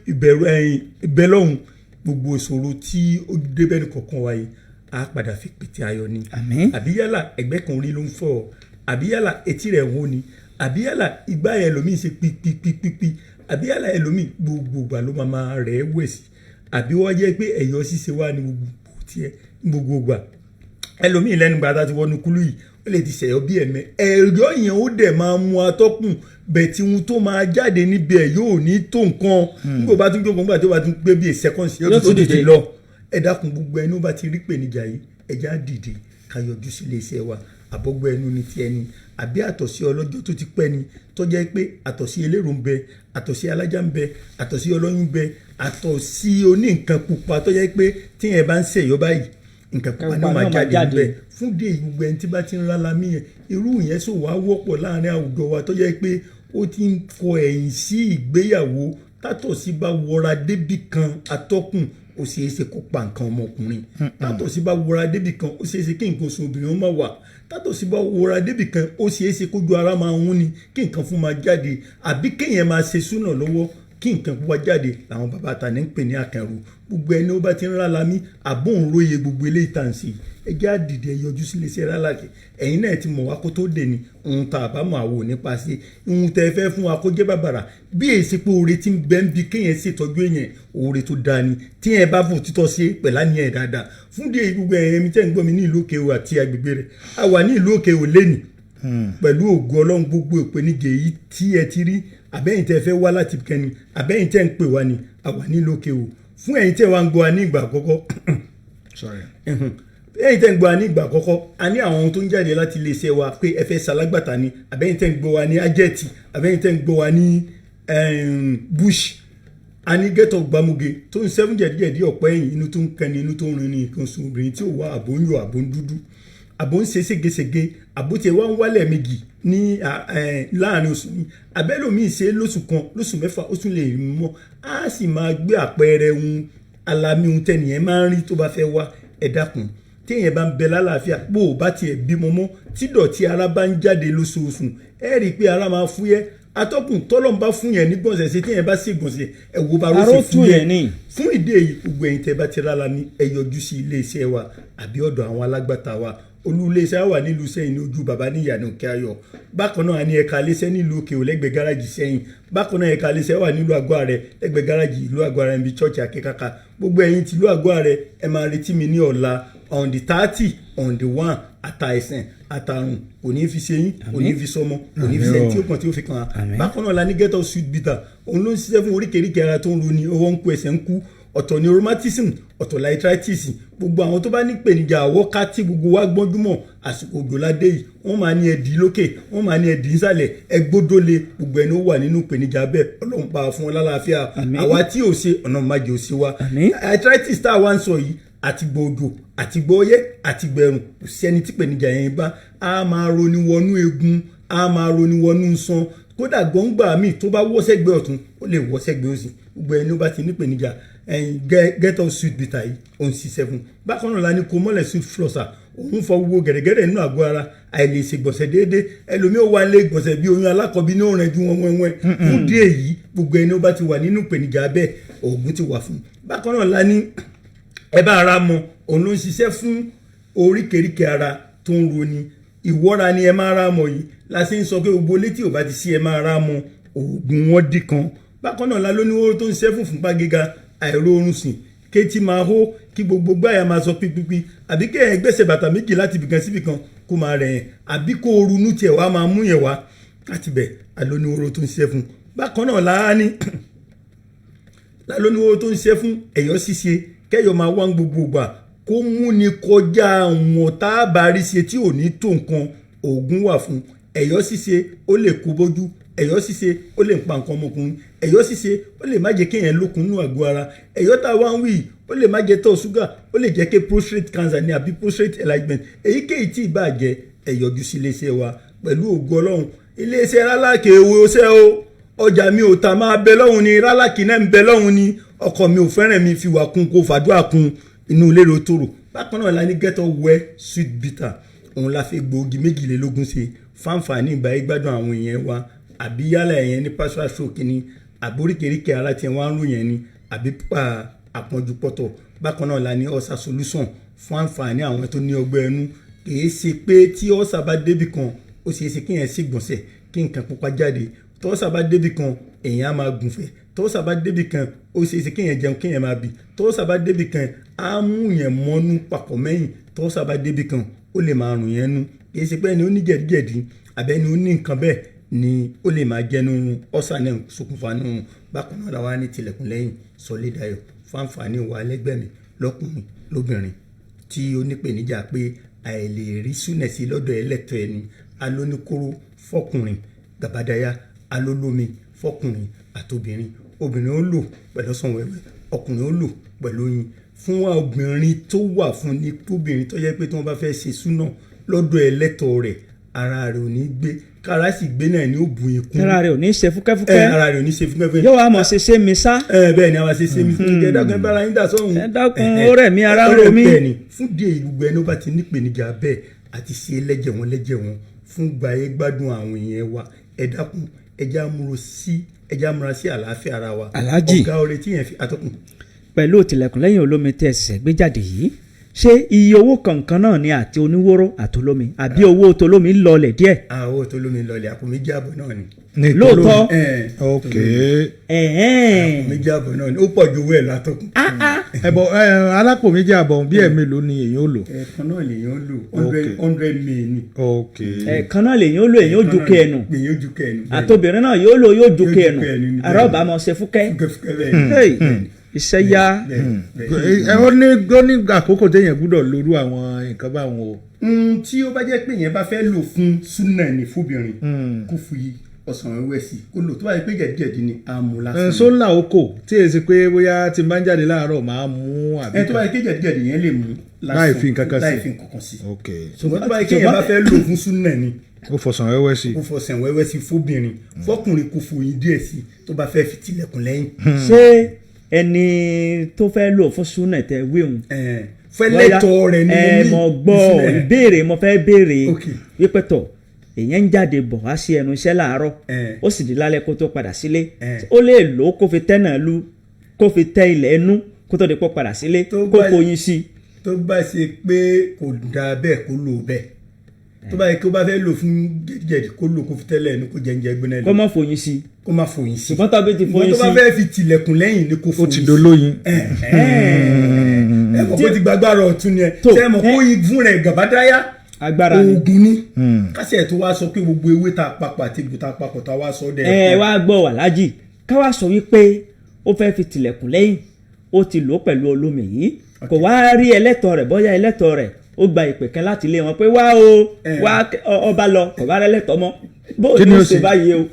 ìbẹ̀rù ẹ̀yìn ìbẹ́lọ́hùn. Gbogbo ìṣòro tí ó débẹ̀ ní kọ̀ọ̀kan wa yìí, á padà fi pètè ayọ̀ ni. Àmín. Àbí yálà ẹ̀gbẹ́ kan orí ló ń fọ́ ọ, àbí yálà etí rẹ̀ ń hó ni, àbí yálà igbá yẹn ẹlòmíì ṣe pípípípí, àbí yálà ẹlòmíì gbogbo ìgbà ló máa rẹ̀ wẹ̀ sí, àbí wọ́n jẹ́ pé ẹ̀yọ́ ṣíṣe wà ní gbogbo tiẹ̀ ní gbogbo ìgbà. Ẹlòmíì lẹ́nu gbàtà ti wọnú kúlú yìí, ó lè ti ṣẹ̀yọ́ bí ẹ̀mẹ́ ẹ̀yọ́ yẹn, ó dẹ̀ máa mú atọ́kùn bẹ̀ tí ohun tó máa jáde níbi ẹ̀ yóò ní tó nǹkan. Nígbà bá tún jókòó, nígbà tó bá tún pé bíi seconds, Yóò tún ó dìde. lọ. Ẹ dákun, gbogbo ẹni ó bá ti rí pèníjà yìí, ẹ já dìde ká yọjú sí iléeṣẹ́ wa. Àbọ̀gbọ́ ẹnu ni ti ẹni, àbí àtọ̀sí ọlọ́jọ́ tó ti pẹ́ ni, tó jẹ́ pé àtọ̀sí elérò ń bẹ, àtọ̀sí alájà ń bẹ, àtọ̀sí ọlọ́yún ń bẹ, àtọ̀sí oní nǹkan pupa tó jẹ́ pé tíyẹn bá ń ṣèyọ́ báyìí, nǹkan pupa ní ó máa jáde níbẹ̀. Fún dé gbogbo ẹni tí bá ti ń rálá mí yẹn, irú yẹn sọ wá wọ́pọ̀ láàrin àwùjọ wa, tó jẹ́ pé ó ti ń kọ ẹ̀yìn sí ìgbéyàwó. Tátọ̀sí bá wọra débì kan, atọ́kùn, ó ṣeé ṣe kó pa nǹkan ọmọkùnrin. Tátọ̀sí bá wọra débì kan, ó ṣeé ṣe kí nǹkan oṣù obìnrin ó má wà. Tátọ̀sí bá wọra débì kan, ó ṣeé ṣe kójú ara máa hún ni, kí nǹkan fún máa jáde, àbí kéèyàn máa ṣe súnà lọ́wọ́, kí nǹkan pupa jáde, làwọn bàbá ta ní ń pè ní àkànrò. Gbogbo ẹni ó bá ti ń rálá mí, àbóhùn róye gbogbo eléyìí tá à ń ṣe, ẹ jẹ́ àdìdì, ẹ yọjú sí iléeṣẹ́ Rálàkì. Ẹ̀yin náà ti mọ̀ wá kó tó dé ni. Ohun tá a bá mọ̀ àwò nípa sí ohun tẹ́ ẹ fẹ́ fún wa kó jẹ́ bàbàrà bí èsì pé oore tí ń bẹ ń bi kéèyàn ṣètọ́jú èèyàn, oore tó dáa ni tí ẹ bá fò títọ́ sí pẹ̀lá ní ẹ̀ dáadáa. Fún díẹ̀, gbogbo ẹ̀yin tẹ́ ń gbọ́ mi ní ìlú Òkè Òwò àti agbègbè rẹ̀, a wà ní ìlú Òkè Òwò lẹ́nìí. Pẹ̀lú ògo Ọlọ́run, gbogbo ìpèníjà èyí tí ẹ ti rí, àbẹ́yìn tẹ́ fẹ́ wá láti kẹ́ni, àbẹ́yìn tẹ́ ń pè wá ni, a wà nílùú Òkè Òwò. Fún ẹ̀yin tẹ́ wá ń gbọ́ wa ní ìgbà àkọ́kọ́, Sorry. ẹ̀yin tẹ́ ń gbọ́ wa ní ìgbà àkọ́kọ́, a ní àwọn ohun tó ń jáde láti iléeṣẹ́ wa pé ẹ fẹ́ ṣalágbàtà ni, àbẹ́yìn tẹ́ ń gbọ́ wa ní ajẹ́ẹ̀tì, àbẹ́yìn tẹ́ ń gbọ́ wa ní bush. A ní gẹ́tọ̀ gbamuge tó ń sẹ́fún jẹ̀díjẹ̀dí ọ̀pẹ́ ẹ̀yìn, inú tó ń kẹni, inú tó ń rin ní nǹkan sùn, obìnrin tí ò wá, àbò ń yọ, àbò ń dúdú, àbò ń ṣe ségesège, àbò tiẹ̀ wá ń wálẹ̀ méjì ní láàrin oṣù ní abẹ́lòmíì ṣe lóṣù kan, lóṣù 6, ó tún lè rí mọ́. Á sì máa gbé àpẹẹrẹ ohun alami ohun tẹ́nìyẹn máa ń rí tó bá fẹ́ wá. Ẹ dákun, téèyàn bá ń bẹ lálàáfíà, bó o bá tiẹ̀ bímọ mọ́, tí dọ̀tí ara bá ń jáde lóṣooṣù, ẹ rí i pé ara máa fúyẹ́. Atọ́kùn, tọ́lọ́n bá fún yẹn ní gbọ̀nsẹ̀ ṣe, téèyàn bá ṣe gbọ̀nsẹ̀, ẹ wo bá Aró rọ́ọ̀sì tù fúyẹ́ yẹn ni. Fún ìdí èyí, gbogbo ẹ̀yin tẹ́ bá ti rálá mi, ẹ yọjú sí iléeṣẹ́ wa àbí ọ̀dọ̀ àwọn alágbàtà wa. Olú iléeṣẹ́ wa wà nílùú Sẹ́yìn ní ojú bàbá ní ìyànà Òkè Ayọ̀. Bákan náà, a ní ẹ̀ka iléeṣẹ́ nílùú Òkè Ò lẹ́gbẹ̀ẹ́ gáràjì Sẹ́yìn. Bákan náà, ẹ̀ka iléeṣẹ́ wà nílùú Àgọ́ Àrẹ lẹ́gbẹ̀ẹ́ gáràjì ìlú Àgọ́ Àrẹ níbi church Akẹ́kàkà. Gbogbo ẹ̀yin tìlú Àgọ́ Àrẹ, ẹ máa retí mi ní ọ̀la on the 30, on the 1. Àtàìsàn àtàrùn kò ní fi ṣe yín, kò ní fi sọmọ, kò ní fi ṣe tí ó kàn tí ó fi kàn án. Bákan náà la ní ghetto sweet bitter. Òun ló ń ṣiṣẹ́ fún oríkèéríkèé ara tó ń roni, ọwọ́ ń kú, ẹsẹ̀ ń kú. Ọ̀tọ̀ ni rheumatism, ọ̀tọ̀ la arthritis. Gbogbo àwọn tó bá ní ìpèníjà àwọ́ká tí gbogbo wa gbọ́njúmọ̀, àsìkò òjò ládé yìí, wọ́n máa ní ẹ̀dì lókè, wọ́n máa ní ẹ̀dì nísàlẹ̀, ẹgbódólé. Gbogbo ẹni ó wà nínú ìpèníjà bẹ́ẹ̀, Ọlọ́run pa fún wọn lálàáfíà. Àwa tí ò ṣe ọ̀nà májè ò sí wa. Arthritis tá a wá ń sọ yìí, àti gbòòdò àti gbòòyẹ àti gbẹ̀rùn, kò sẹ́ni tí ìpèníjà yẹn bá a máa roni wọnú eegun, a máa roni wọnú sàn. Kódà gbọ̀ngbà míì tó bá wọ́ sẹ́gbẹ́ ọ̀tún, ó lè wọ́ sẹ́gbẹ́ òsì. Gbogbo ẹni ó bá ti nípèníjà ẹyin ghetto sweet bitter yìí, ó ń ṣiṣẹ́ fún. Bákan náà la ní komọ́lẹ̀ sweet flosser. Òun fọ gbogbo gẹ̀rẹ́gẹ̀rẹ́ nínú àgọ́ ara, àìlè ṣègbọ̀nsẹ̀ déédéé. Ẹlòmíì ó wà lé gbọ̀nsẹ̀ bí oyún alákọ̀ọ́bí ní òun rẹ̀ ju wọn wẹ́wẹ́. Fún díẹ̀ yìí, gbogbo ẹni ó bá ti wà nínú ìpèníjà bẹ́ẹ̀, oògùn ti wà fún. Bákan náà la ní ẹ bá ara mọ. Òun ló ń ṣiṣẹ́ fún oríkèéríkèé ara tó ń roni. Ìwọ́ra ni ẹ máa ra mọ̀ yìí la ṣe ń sọ pé gbogbo létí ò bá ti sí, ẹ máa ra mọ oògùn wọn dì kan. Bákan náà la lóní oró tó ń ṣiṣẹ́ fún fúnpá gíga, àìróorun sùn, kétí máa hó, kí gbogbo gbáyà máa sọ pípípí, àbí kí ẹ gbèsè bàtà méjì láti ibìkan síbìkan kó máa rẹ̀ yẹn, àbí kó orunú tiẹ̀ wá máa mú yẹn wá láti bẹ̀, alóní oró tó ń ṣiṣẹ́ fún. Bákan náà la ní lálóní oró tó ń ṣiṣẹ́ fún ẹ̀yọ́ ṣíṣe, kẹ́yọ̀ máa wá gbogbo ìgbà, kó mú ni kọjá àwọn tá a bá rí ṣe tí ò ní tó nǹkan, oògùn wà fún. Ẹ̀yọ́ ṣíṣe, ó lè kó bójú. Ẹ̀yọ́ ṣíṣe, ó lè pa nǹkan ọmọkùnrin. Ẹ̀yọ́ ṣíṣe, ó lè má jẹ́ kéèyàn lókun nínú àgọ́ ara. Ẹ̀yọ́ tá a wá ń wí, ó lè má jẹ́ tọ̀ ṣúgà, ó lè jẹ́ ké prostate cancer ní àbí prostate enlargement. Èyíkéyìí tí ì bá jẹ́, ẹ yọjú sí iléeṣẹ́ wa pẹ̀lú ògo Ọlọ́run. Iléeṣẹ́ Rálákì ewé ọṣẹ́ o, ọjà mi ò ta, máa bẹ lọ́hùn ni. Rálákì náà ń bẹ lọ́hùn ni. Ọkọ mi ò fẹ́ràn mi, fi wà kún kó fàdúrà kún inú ilé rẹ̀ tòrò. Bákan náà la ní ghetto well sweet bitter. Òun la fi gbòógì 22 ṣe fáǹfààní ìgbà gbádùn àwọn èèyàn wa, àbí yálà ẹ̀yẹn ní partial stroke ni, àbí oríkèéríkèé ara tí wọ́n á ń rò yẹn ni, àbí àpọ̀jù pọ̀tọ̀. Bákan náà la ní ulcer solution fún àǹfààní àwọn tó ní ọgbẹ́ ẹnu. Kìí ṣe pé tí ulcer bá débì kan, ó ṣeé ṣe kí èèyàn sì gbọ̀nsẹ̀ kí nǹkan pupa jáde. Tí ulcer bá débì kan, èèyàn á máa gùnfẹ̀. Tí ulcer bá débì kan, ó ṣeé ṣe kí èèyàn jẹun, kí èèyàn máa bì. Tí ulcer bá débì kan, á mú yẹn mọ́nú papọ̀ mẹ́yìn. Tí ulcer bá débì kan, ó lè máa rùn yẹn nú. Kìí ṣe pé ẹni ó ní jẹ̀díjẹ̀dí àbẹ́ ẹni ó ní nǹkan bẹ́ẹ̀ ni ó lè máa jẹnu. Ulcer náà ṣokùnfà nù. Bákan náà la wá ní tilẹ̀kùn lẹ́yìn sọlédayọ̀ fún àǹfààní wa lẹ́gbẹ̀mí lọ́kùnrin lóbìnrin tí ó nípèníjà pé àìlè rí súnẹ̀ sí lọ́dọ̀ ẹlẹ́tọ̀ ẹni. Alóníkóró fọkùnrin gàbádáyà, alólómi fọkùnrin àtobìnrin. Obìnrin ó lò pẹ̀lú ọsàn wẹ́wẹ́, ọkùnrin ó lò pẹ̀lú oyin. Fún wa obìnrin tó wà fún ni, tóbìnrin tó yẹ pé tí wọ́n bá fẹ́ ṣe súnà lọ́dọ̀ ẹlẹ́tọ̀ rẹ̀, ara rẹ̀ ò ní gbé, kára sì gbé náà ni ó bu ikún. Ara rẹ̀ ò ní ṣe fúkẹ́fúkẹ́. Ẹ ara rẹ̀ ò ní ṣe fúkẹ́fúkẹ́. Yóò wá mọ̀ ṣe ṣé mi sá. Ẹ bẹ́ẹ̀ ni, a máa ṣe ṣe mi fún ẹ dákun, ẹ bára yín dà sọ́hun. Ẹ dákun, ó rẹ̀ mí, ara ń ro mí. Bẹ́ẹ̀ ni. Fún díẹ̀ yìí, gbogbo ẹni ó bá ti nípèníjà bẹ́ẹ̀ àti ṣe lẹ́jẹ̀ wọn lẹ́jẹ̀ wọn fún gbàyé gbádùn àwọn èèyàn wa, ẹ dákun, ẹ já múra sí àlàáfíà ara wa. Alhaji. Ọ̀gá oore tí yẹn fi atọ́kùn. Pẹ̀lú tilẹ̀kùn lẹ́yìn olómi tẹ́ ẹsẹ̀ gbé jáde yìí, ṣé iye owó kọ̀ọ̀kan náà ni àti oníwóró àtolómi, àbí owó tolómi lọlẹ̀ díẹ̀? Àwọn tolómi lọlẹ̀, àpò méjì àbọ̀ náà ni. Ní Lóòótọ́. Ẹ Ok. Ẹ̀hẹ́n. Àpò méjì àbọ̀ náà ni, ó pọ̀ ju owó ẹ̀ látọkùn. Ẹ bọ ẹ alápò méjì àbọ̀, bí ẹ̀ mélòó ni èyàn ó lò? Ẹ̀ẹ̀kan náà lèèyàn lò, 100 mil ni. Ok. Ẹ̀ẹ̀kan náà lèyìn ó lò, èyàn ó ju kí ẹnu. Lèyàn ó ju kẹ́ ẹnu. Àtobìnrin náà yóò lò, yóò ju kí ẹnu. Yóò ju kẹ́ ẹnu ni, Ara ọba mọ̀ ṣe fúkẹ́. Fúkẹ́fúkẹ́ bẹ́ẹ̀ ni. Hey, iṣẹ́ yá. Ẹ ó ní àkókò téèyàn gbúdọ̀ lórú àwọn nǹkan báwọn o. Tí ó bá jẹ́ pé yẹn bá fẹ́ lò fún súnà ní fúbìnrin, kó fi ọsàn wẹ́wẹ́ sí kó lò. Tó bá yẹ pé jẹ̀díjẹ̀dí ni, á mú lásán. Sólà oko tí èsì pé bóyá tí n bá ń jáde láàárọ̀ máa mú àbí. Ẹ tó bá yẹ pé jẹ̀díjẹ̀dí yẹn lè mú lásán. Láì fi nǹkan kan sí. Láì fi nǹkan kan sí. Ṣùgbọ́n tó bá yẹ Ṣùgbọ́n- kéèyàn bá fẹ́ lò fún súnà ni, Ó fọsàn wẹ́wẹ́ sí. kó fọsàn wẹ́wẹ́ sí fóbìnrin, fọkùnrin kó foyín díẹ̀ sí tó bá fẹ́ fi tilẹ̀kùn lẹ́yìn. Ṣé ẹni tó fẹ́ lò fún súnà tẹ wíhun, Fẹ́lẹ́tọ̀ rẹ̀ ni mo ẹ ní. mọ̀ gbọ́ ìbéèrè mo fẹ́ béèrè wípé tọ̀, èèyàn ń jáde bọ̀ wá sí ẹnu iṣẹ́ láàárọ̀, ó sì di lálẹ́ kó tó padà sílé, ó lè lò ó kó fi tẹ́nà lu, kó fi tẹ́ ilẹ̀ ẹnu kó tó di pọ́ padà sílé, kó foyín sí i? Tó bá ṣe pé kò dáa bẹ́ẹ̀, kó lò bẹ́ẹ̀. Tó bá yẹ kó bá fẹ́ lò fún jẹ̀díjẹ̀dí, kó lò kó fi tẹ́lẹ̀ ẹnu, kó jẹ́njẹ́ gbóná lọ. Kó má foyín sí i. Kó má foyín sí i. Ṣùgbọ́n tó bá ti foyín Ṣùgbọ́n tó bá sí fẹ́ fi tilẹ̀kùn lẹ́yìn ni kó Ó foyín ti sí. dolóyin. Ẹ mọ̀ kó ti gbàgbára ọ̀tún ni ẹ ṣe mọ̀ kó yin fún rẹ̀ gàbádáyà. Agbára ni. Oògùn ni kásẹ̀ tó wá sọ pé gbogbo ewé tá a papọ̀ àti egbò tá a papọ̀ tá a wá sọ dẹ̀. Ẹ wá gbọ́ wàlájì, ká wá sọ wípé ó fẹ́ fi tilẹ̀kùn lẹ́yìn, ó ti lò ó pẹ̀lú olómi yìí, kò wá rí ẹlẹ́tọ̀ rẹ̀, bóyá ẹlẹ́tọ̀ rẹ̀ ó gba ìpè kan láti ilé wọn pé wá o, wá ọba lọ, kò bá rẹ́lẹ́tọ̀ mọ́, bó Kí ni ni ó ó ṣe ṣe? báyìí o?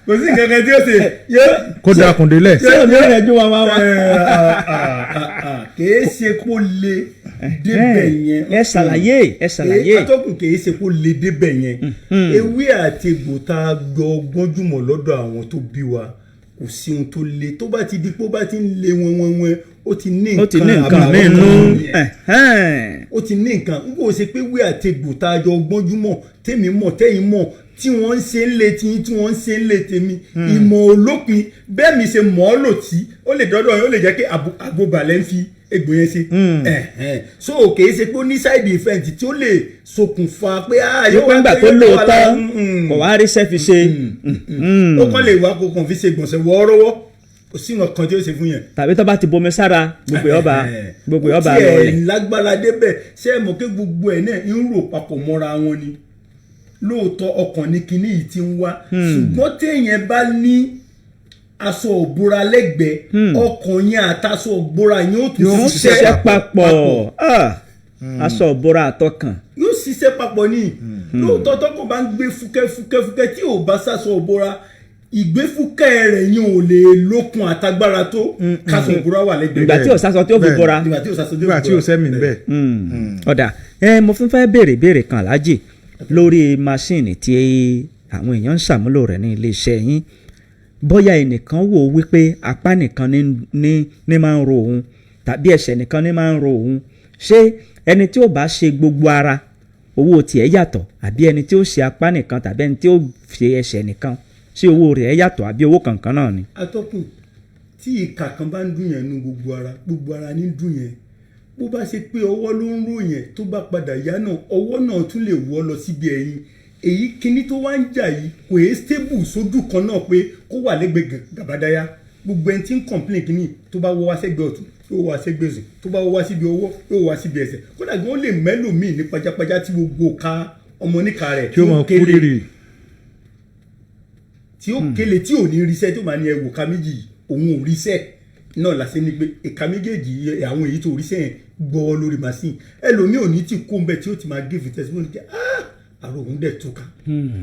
Kò sí nǹkan kan tí ó ṣe yóò. Kó da kùndé lẹ̀. Ṣé òní rẹ̀ ju wọn wá wá? Kìí ṣe kó le débẹ̀ yẹn. Ẹ ṣàlàyé, ẹ ṣàlàyé. Atọ́kùn, kìí ṣe kó le débẹ̀ yẹn. Ewé àti egbò tá a gbọ́ gbọ́njúmọ̀ lọ́dọ̀ àwọn tó bí wa, kò sí ohun tó le. Tó bá ti di pé ó bá ti ń le wẹ́wẹ́wẹ́, ó ti ní Ó ti ní nǹkan àbàwọ́n nínú. nìyẹn. Ó ti ní nǹkan n kò ṣe pé wí àti egbò tá a jọ gbọ́njúmọ̀, tèmi mọ̀, tẹ́yìn mọ̀, tí wọ́n ń ṣe ń lé tiyín, tí wọ́n ń ṣe ń lé tèmi, ìmọ̀ olópin bẹ́ẹ̀ mi ṣe mọ̀ ọ́ lò tí ó lè dọ́dọ̀ yín, ó lè jẹ́ pé àgbobalẹ̀ ń fi egbò yẹn ṣe. So kìí ṣe pé ó ní side effect tí ó lè ṣokùnfà pé ah, yóò Wípé wá ńgbà pé tó yóò lò ó wá tán, kò wá rí sẹ́fi ṣe. Ó kàn lè wá kó kàn fi ṣe gbọ̀nsẹ̀ wọ́ọ́rọ́wọ́, kò sí nǹkan kan tí ó ṣe fún yẹn. Tàbí tó bá ti bomi sára, gbogbo ẹ̀ ọba, gbogbo ẹ̀ ọba Tí ẹ̀ lọlẹ̀. lágbára débẹ̀, ṣé ẹ mọ̀ pé gbogbo ẹ̀ náà ń rò papọ̀ mọ́ra wọn ni? Lóòótọ́ ọkàn ní kinní yìí ti ń wá, ṣùgbọ́n téèyàn bá ní aṣọ òbora lẹ́gbẹ̀ẹ́ ọkàn yẹn àtàṣọ òbora yẹn, ó tún Yóò ṣiṣẹ́ papọ̀. Ah, aṣọ ìbora àtọkàn. Yóò ṣiṣẹ́ papọ̀ ní. Lóòótọ́ tọkàn bá ń gbé fúkẹ́ fúkẹ́ fúkẹ́, tí ò bá ṣaṣọ òbora, ìgbéfúkẹ́ rẹ̀ yẹn ò lè lókun àtagbára tó káṣọ òbora wà lẹ́gbẹ̀ẹ́. Ìgbà tí ò sásọ tí ó fi bora. Ìgbà tí ò sásọ tí ó Nígbà fi tí ò bora. sẹ́mi níbẹ̀. Ọ̀dà ẹ, mo tún fẹ́ béèrè béèrè kan aláàjì lórí máṣíìnì tí àwọn èèyàn ń ṣàmúlò rẹ̀ ní iléeṣẹ́ yín. Bóyá ẹnìkan wò ó wípé apá nìkan ní máa ń ro òun tàbí ẹsẹ̀ nìkan ní máa ń ro òun, ṣé ẹni tí ó bá ṣe gbogbo ara, owó tiẹ̀ yàtọ̀, àbí ẹni tí ó ṣe apá nìkan tàbí ẹni tí ó ṣe ẹsẹ̀ nìkan, ṣé owó rẹ̀ yàtọ̀ àbí owó kankan náà ni? Atọ́kùn, tí ìka kan bá ń dùn yẹn nu gbogbo ara, gbogbo ara ní dùn yẹn. Bó bá ṣe pé ọwọ́ ló ń rò yẹn, tó bá padà yá náà, ọwọ́ náà tún lè wọ́ lọ síbi ẹ̀yìn. Èyí kíní tó wá ń jà yìí kò é stable sójú kan náà pé kó wà lẹ́gbẹ̀ẹ́ gàbádáyà. Gbogbo ẹni tí ń complain kíní, tó bá wọ́ wá sẹ́gbẹ̀ẹ́ ọ̀tún, yóò wá sẹ́gbẹ̀ẹ́ òsì, tó bá wọ́ wá síbi ọwọ́, yóò wá síbi ẹsẹ̀. Kódà gan, ó lè mẹ́lòmíì ní pajápajá tí gbogbo ka ọmọ níka rẹ̀ Tí ó mọ̀ kéré, kúrìrì. tí ó kele, tí ò ní ríṣẹ́, tó máa ní ẹwò ká méjì yìí, òun ò ríṣẹ́ náà làṣẹ ni pé ìka méjèèjì yìí, àwọn èyí tó ríṣẹ́ yẹn gbọ́ lórí machine. Ẹlòmíì ò ní tí kó ń bẹ tí ó ti máa give testimony kí ah, àrò òun dẹ̀ túká,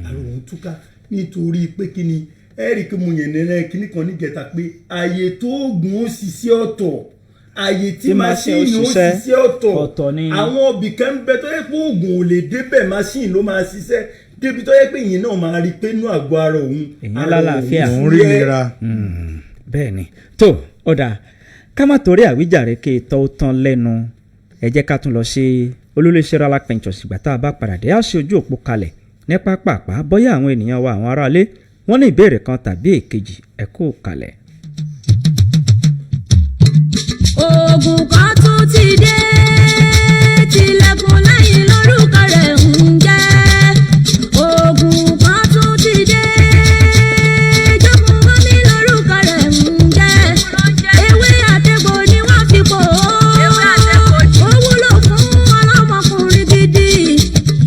àrò òun túká. Nítorí pé kí ni ẹ rí i pé mo yẹn nẹ́rẹ́ kíní kan níjẹta pé ààyè tó oògùn ó ṣiṣẹ́ ọ̀tọ̀, ààyè tí Tí machine ó machine ó ṣiṣẹ́ ṣiṣẹ́ ọ̀tọ̀. Ọ̀tọ̀ ni. Àwọn ibì kan ń bẹ tó yẹ pé oògùn ò lè débẹ̀, machine ló máa ṣiṣẹ́ débi tó yẹ pé ìyẹn náà máa rí i pé inú àgọ́ ara òun, Èyàn ara lálàáfíà. Òun rí fúyẹ́. nira. Bẹ́ẹ̀ ni. Tó ọ̀dà, ká má torí àwíjàre kí itọ́ ó tán lẹ́nu, ẹ jẹ́ ká tún lọ sí olóléeṣẹ́ Rala Ventures. Ìgbà tá a bá padà dé, á ṣe ojú òpó kalẹ̀ ní pápápá, bóyá àwọn ènìyàn wa, àwọn aráalé, wọ́n ní ìbéèrè kan tàbí èkejì. Ẹ kú kalẹ̀. Oògùn kan tún ti dé, tilẹ̀kùn lẹ́yìn lórúkọ rẹ̀ ń jẹ́. Oògùn kan tún ti dé, jókòó mọ́mí lórúkọ rẹ̀ ń jẹ́. Ewé àtegbò ni wọ́n fi pò ó. Ó wúlò fún ọlọ́mọkùnrin gidi.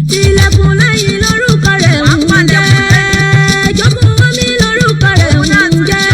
Tilẹ̀kùn lẹ́yìn lórúkọ rẹ̀ ń jẹ́. Jókòó mọ́mí lórúkọ rẹ̀ ń jẹ́.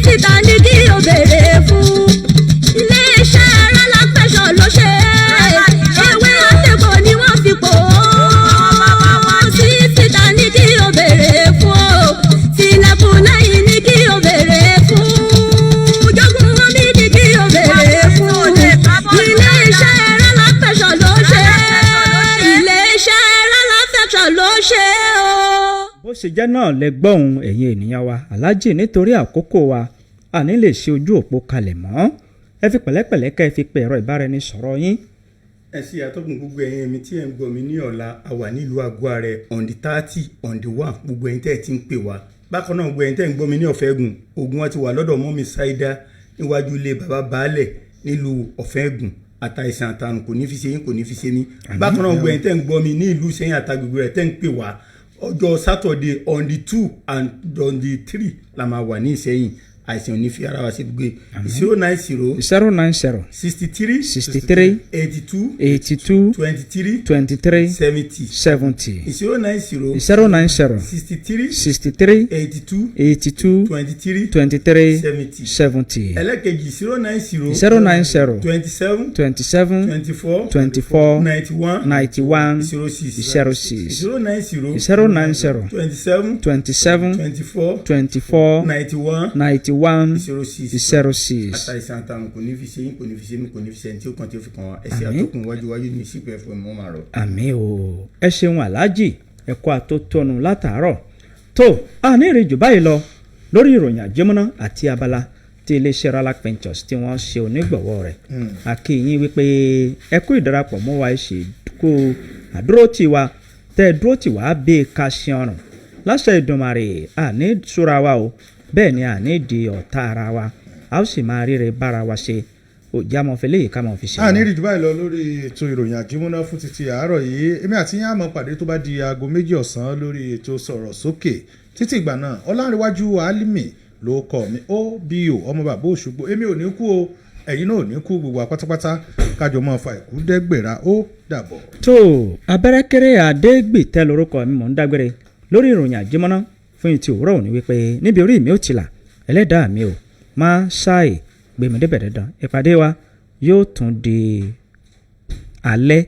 Vita ní kí o béèrè fún. Iléeṣẹ́ Ralak Fashion ló ṣe é. Ewé àtẹ̀kọ́ ni wọ́n fi pò ó. Sí Vita ní kí o béèrè fún o. Tilẹ̀kùn lẹ́yìn ní kí o béèrè fún. Jogun omi ní kí o béèrè fún. Iléeṣẹ́ Ralak Fashion ló ṣe é. Iléeṣẹ́ Ralak Fashion ló ṣe é o. Bó ṣe jẹ́ náà lẹ gbọ́hùn ẹ̀yin ènìyàn wa. Aláàjì, nítorí àkókò wa, àní lè ṣe ojú òpó kalẹ̀ mọ́. Ẹ fi pẹ̀lẹ́pẹ̀lẹ́ kẹ́ ẹ fi pe ẹ̀rọ ìbáraẹnisọ̀rọ̀ yín. Ẹ ṣe, àtọ́kùn. Gbogbo ẹ̀yin mi tí ẹ̀ ń gbọ́ mi ní ọ̀la, a wà nílùú Àgọ́-Àrẹ on the 30, on the 1. Gbogbo ẹ̀yin tẹ́ ẹ̀ ti ń pè wá bákan náà, gbogbo ẹ̀yin tẹ́ ẹ̀ ń gbọ́ mi ní Ọ̀fẹ́gùn, ogun wa ti wà lọ́dọ̀ mọ́mi Ṣáídá níwájú ilé bàbá baálẹ̀ nílùú Ọ̀fẹ́gùn. Àtàìsàn àtàrùn kò ní fi ṣe yín, kò ní fi ṣe mí. Bákan náà, gbogbo ẹ̀yin tẹ́ ń gbọ́ mi ní ìlú Ìṣẹ́yìn àtàgbègbè rẹ̀ tẹ́ ń pè wá, ọjọ́ Saturday on the 2 and on the 3 la máa wà ní Ìṣẹ́yìn. Àìsàn ò ní fi ara wa ṣe gbé. 090 090 63 63 82 82 23 23 70. 70. 090 090 63 63 82 82 23 23 70. 70. Ẹlẹ́kejì, 090 090 27 27 24 24 91 91 06. 06. 090 090 27 27 24 24 91 91 06. 06. Àtàìsàn àtàrùn kò ní fi ṣe yín, kò ní fi ṣe mí, kò ní fi ṣe ẹni tí ó kàn tí ó fi kàn wá. Ẹ ṣe, Àmín. àtọkùn. Wájú wájú ní sípò ẹ̀fọ́ mọ́ màá rọ. Àmín o. Ẹ ṣeun, aláàjì, ẹ̀kọ́ àtótónu látàárọ̀. Tó a ní ìrìnjù báyìí lọ lórí ìròyìn àjẹmọ́ná àti abala tí iléeṣẹ́ Ralak Ventures tí wọ́n ṣe onígbọ̀wọ́ rẹ̀. A kí yín wípé ẹ kú ìdarapọ̀ mọ́ wa, ẹ ṣe kú àdúró tì wá, tẹ́ ẹ dúró tì wá bíi ká ṣe ọrùn. Láṣẹ Ìdùnmàrè, àní súra wa o, bẹ́ẹ̀ ni àní di ọ̀tá ara wa, a ó sì máa ríre bára wa ṣe. Òjá mọ̀ fi léyìí ká mọ̀ fi ṣe. A ní rí jù báyìí lọ lórí ètò ìròyìn àjímúná fún títí àárọ̀ yìí. Èmi àti yín àmọ́ pàdé tó bá di aago 2 ọ̀sán lórí ètò Sọ̀rọ̀ Sókè. Títí ìgbà náà, Ọlárẹ̀wájú Álímì ló kọ́ mi, obo ọmọ bàbá Òṣùgbó. Èmi ò ní kú o, ẹ̀yin náà ò ní kú. Gbogbo wa pátápátá kájọ máa fa ìkú dẹ́gbẹ̀rà. Ó dàbọ̀. Tó abẹ́rẹ́kẹ́rẹ́ Adégbìtẹ́ lórúkọ mi, mò ń dágbére lórí ìròyìn àjímọ́ná fún ìtì òwúrọ̀ òní wípé níbi orí mi ò tìlà, ẹlẹ́dàá mi ò má ṣáì gbèmí débẹ̀ dandan. Ìpàdé wa yóò tún di alẹ́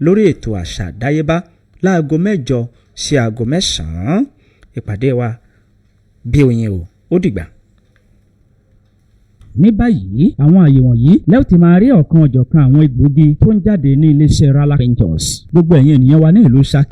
lórí ètò Àṣà Àdáyébá láago 8 sí aago 9. Ìpàdé wa bí oyin o. Ó dìgbà. Ní báyìí, àwọn àyè wọ̀nyí lẹ́ẹ̀ tí máa rí ọ̀kan ọ̀jọ̀kan àwọn egbòogi tó ń jáde ní iléeṣẹ́ Ralak Ventures. Gbogbo ẹ̀yin ènìyàn wa ní ìlú Ṣakí.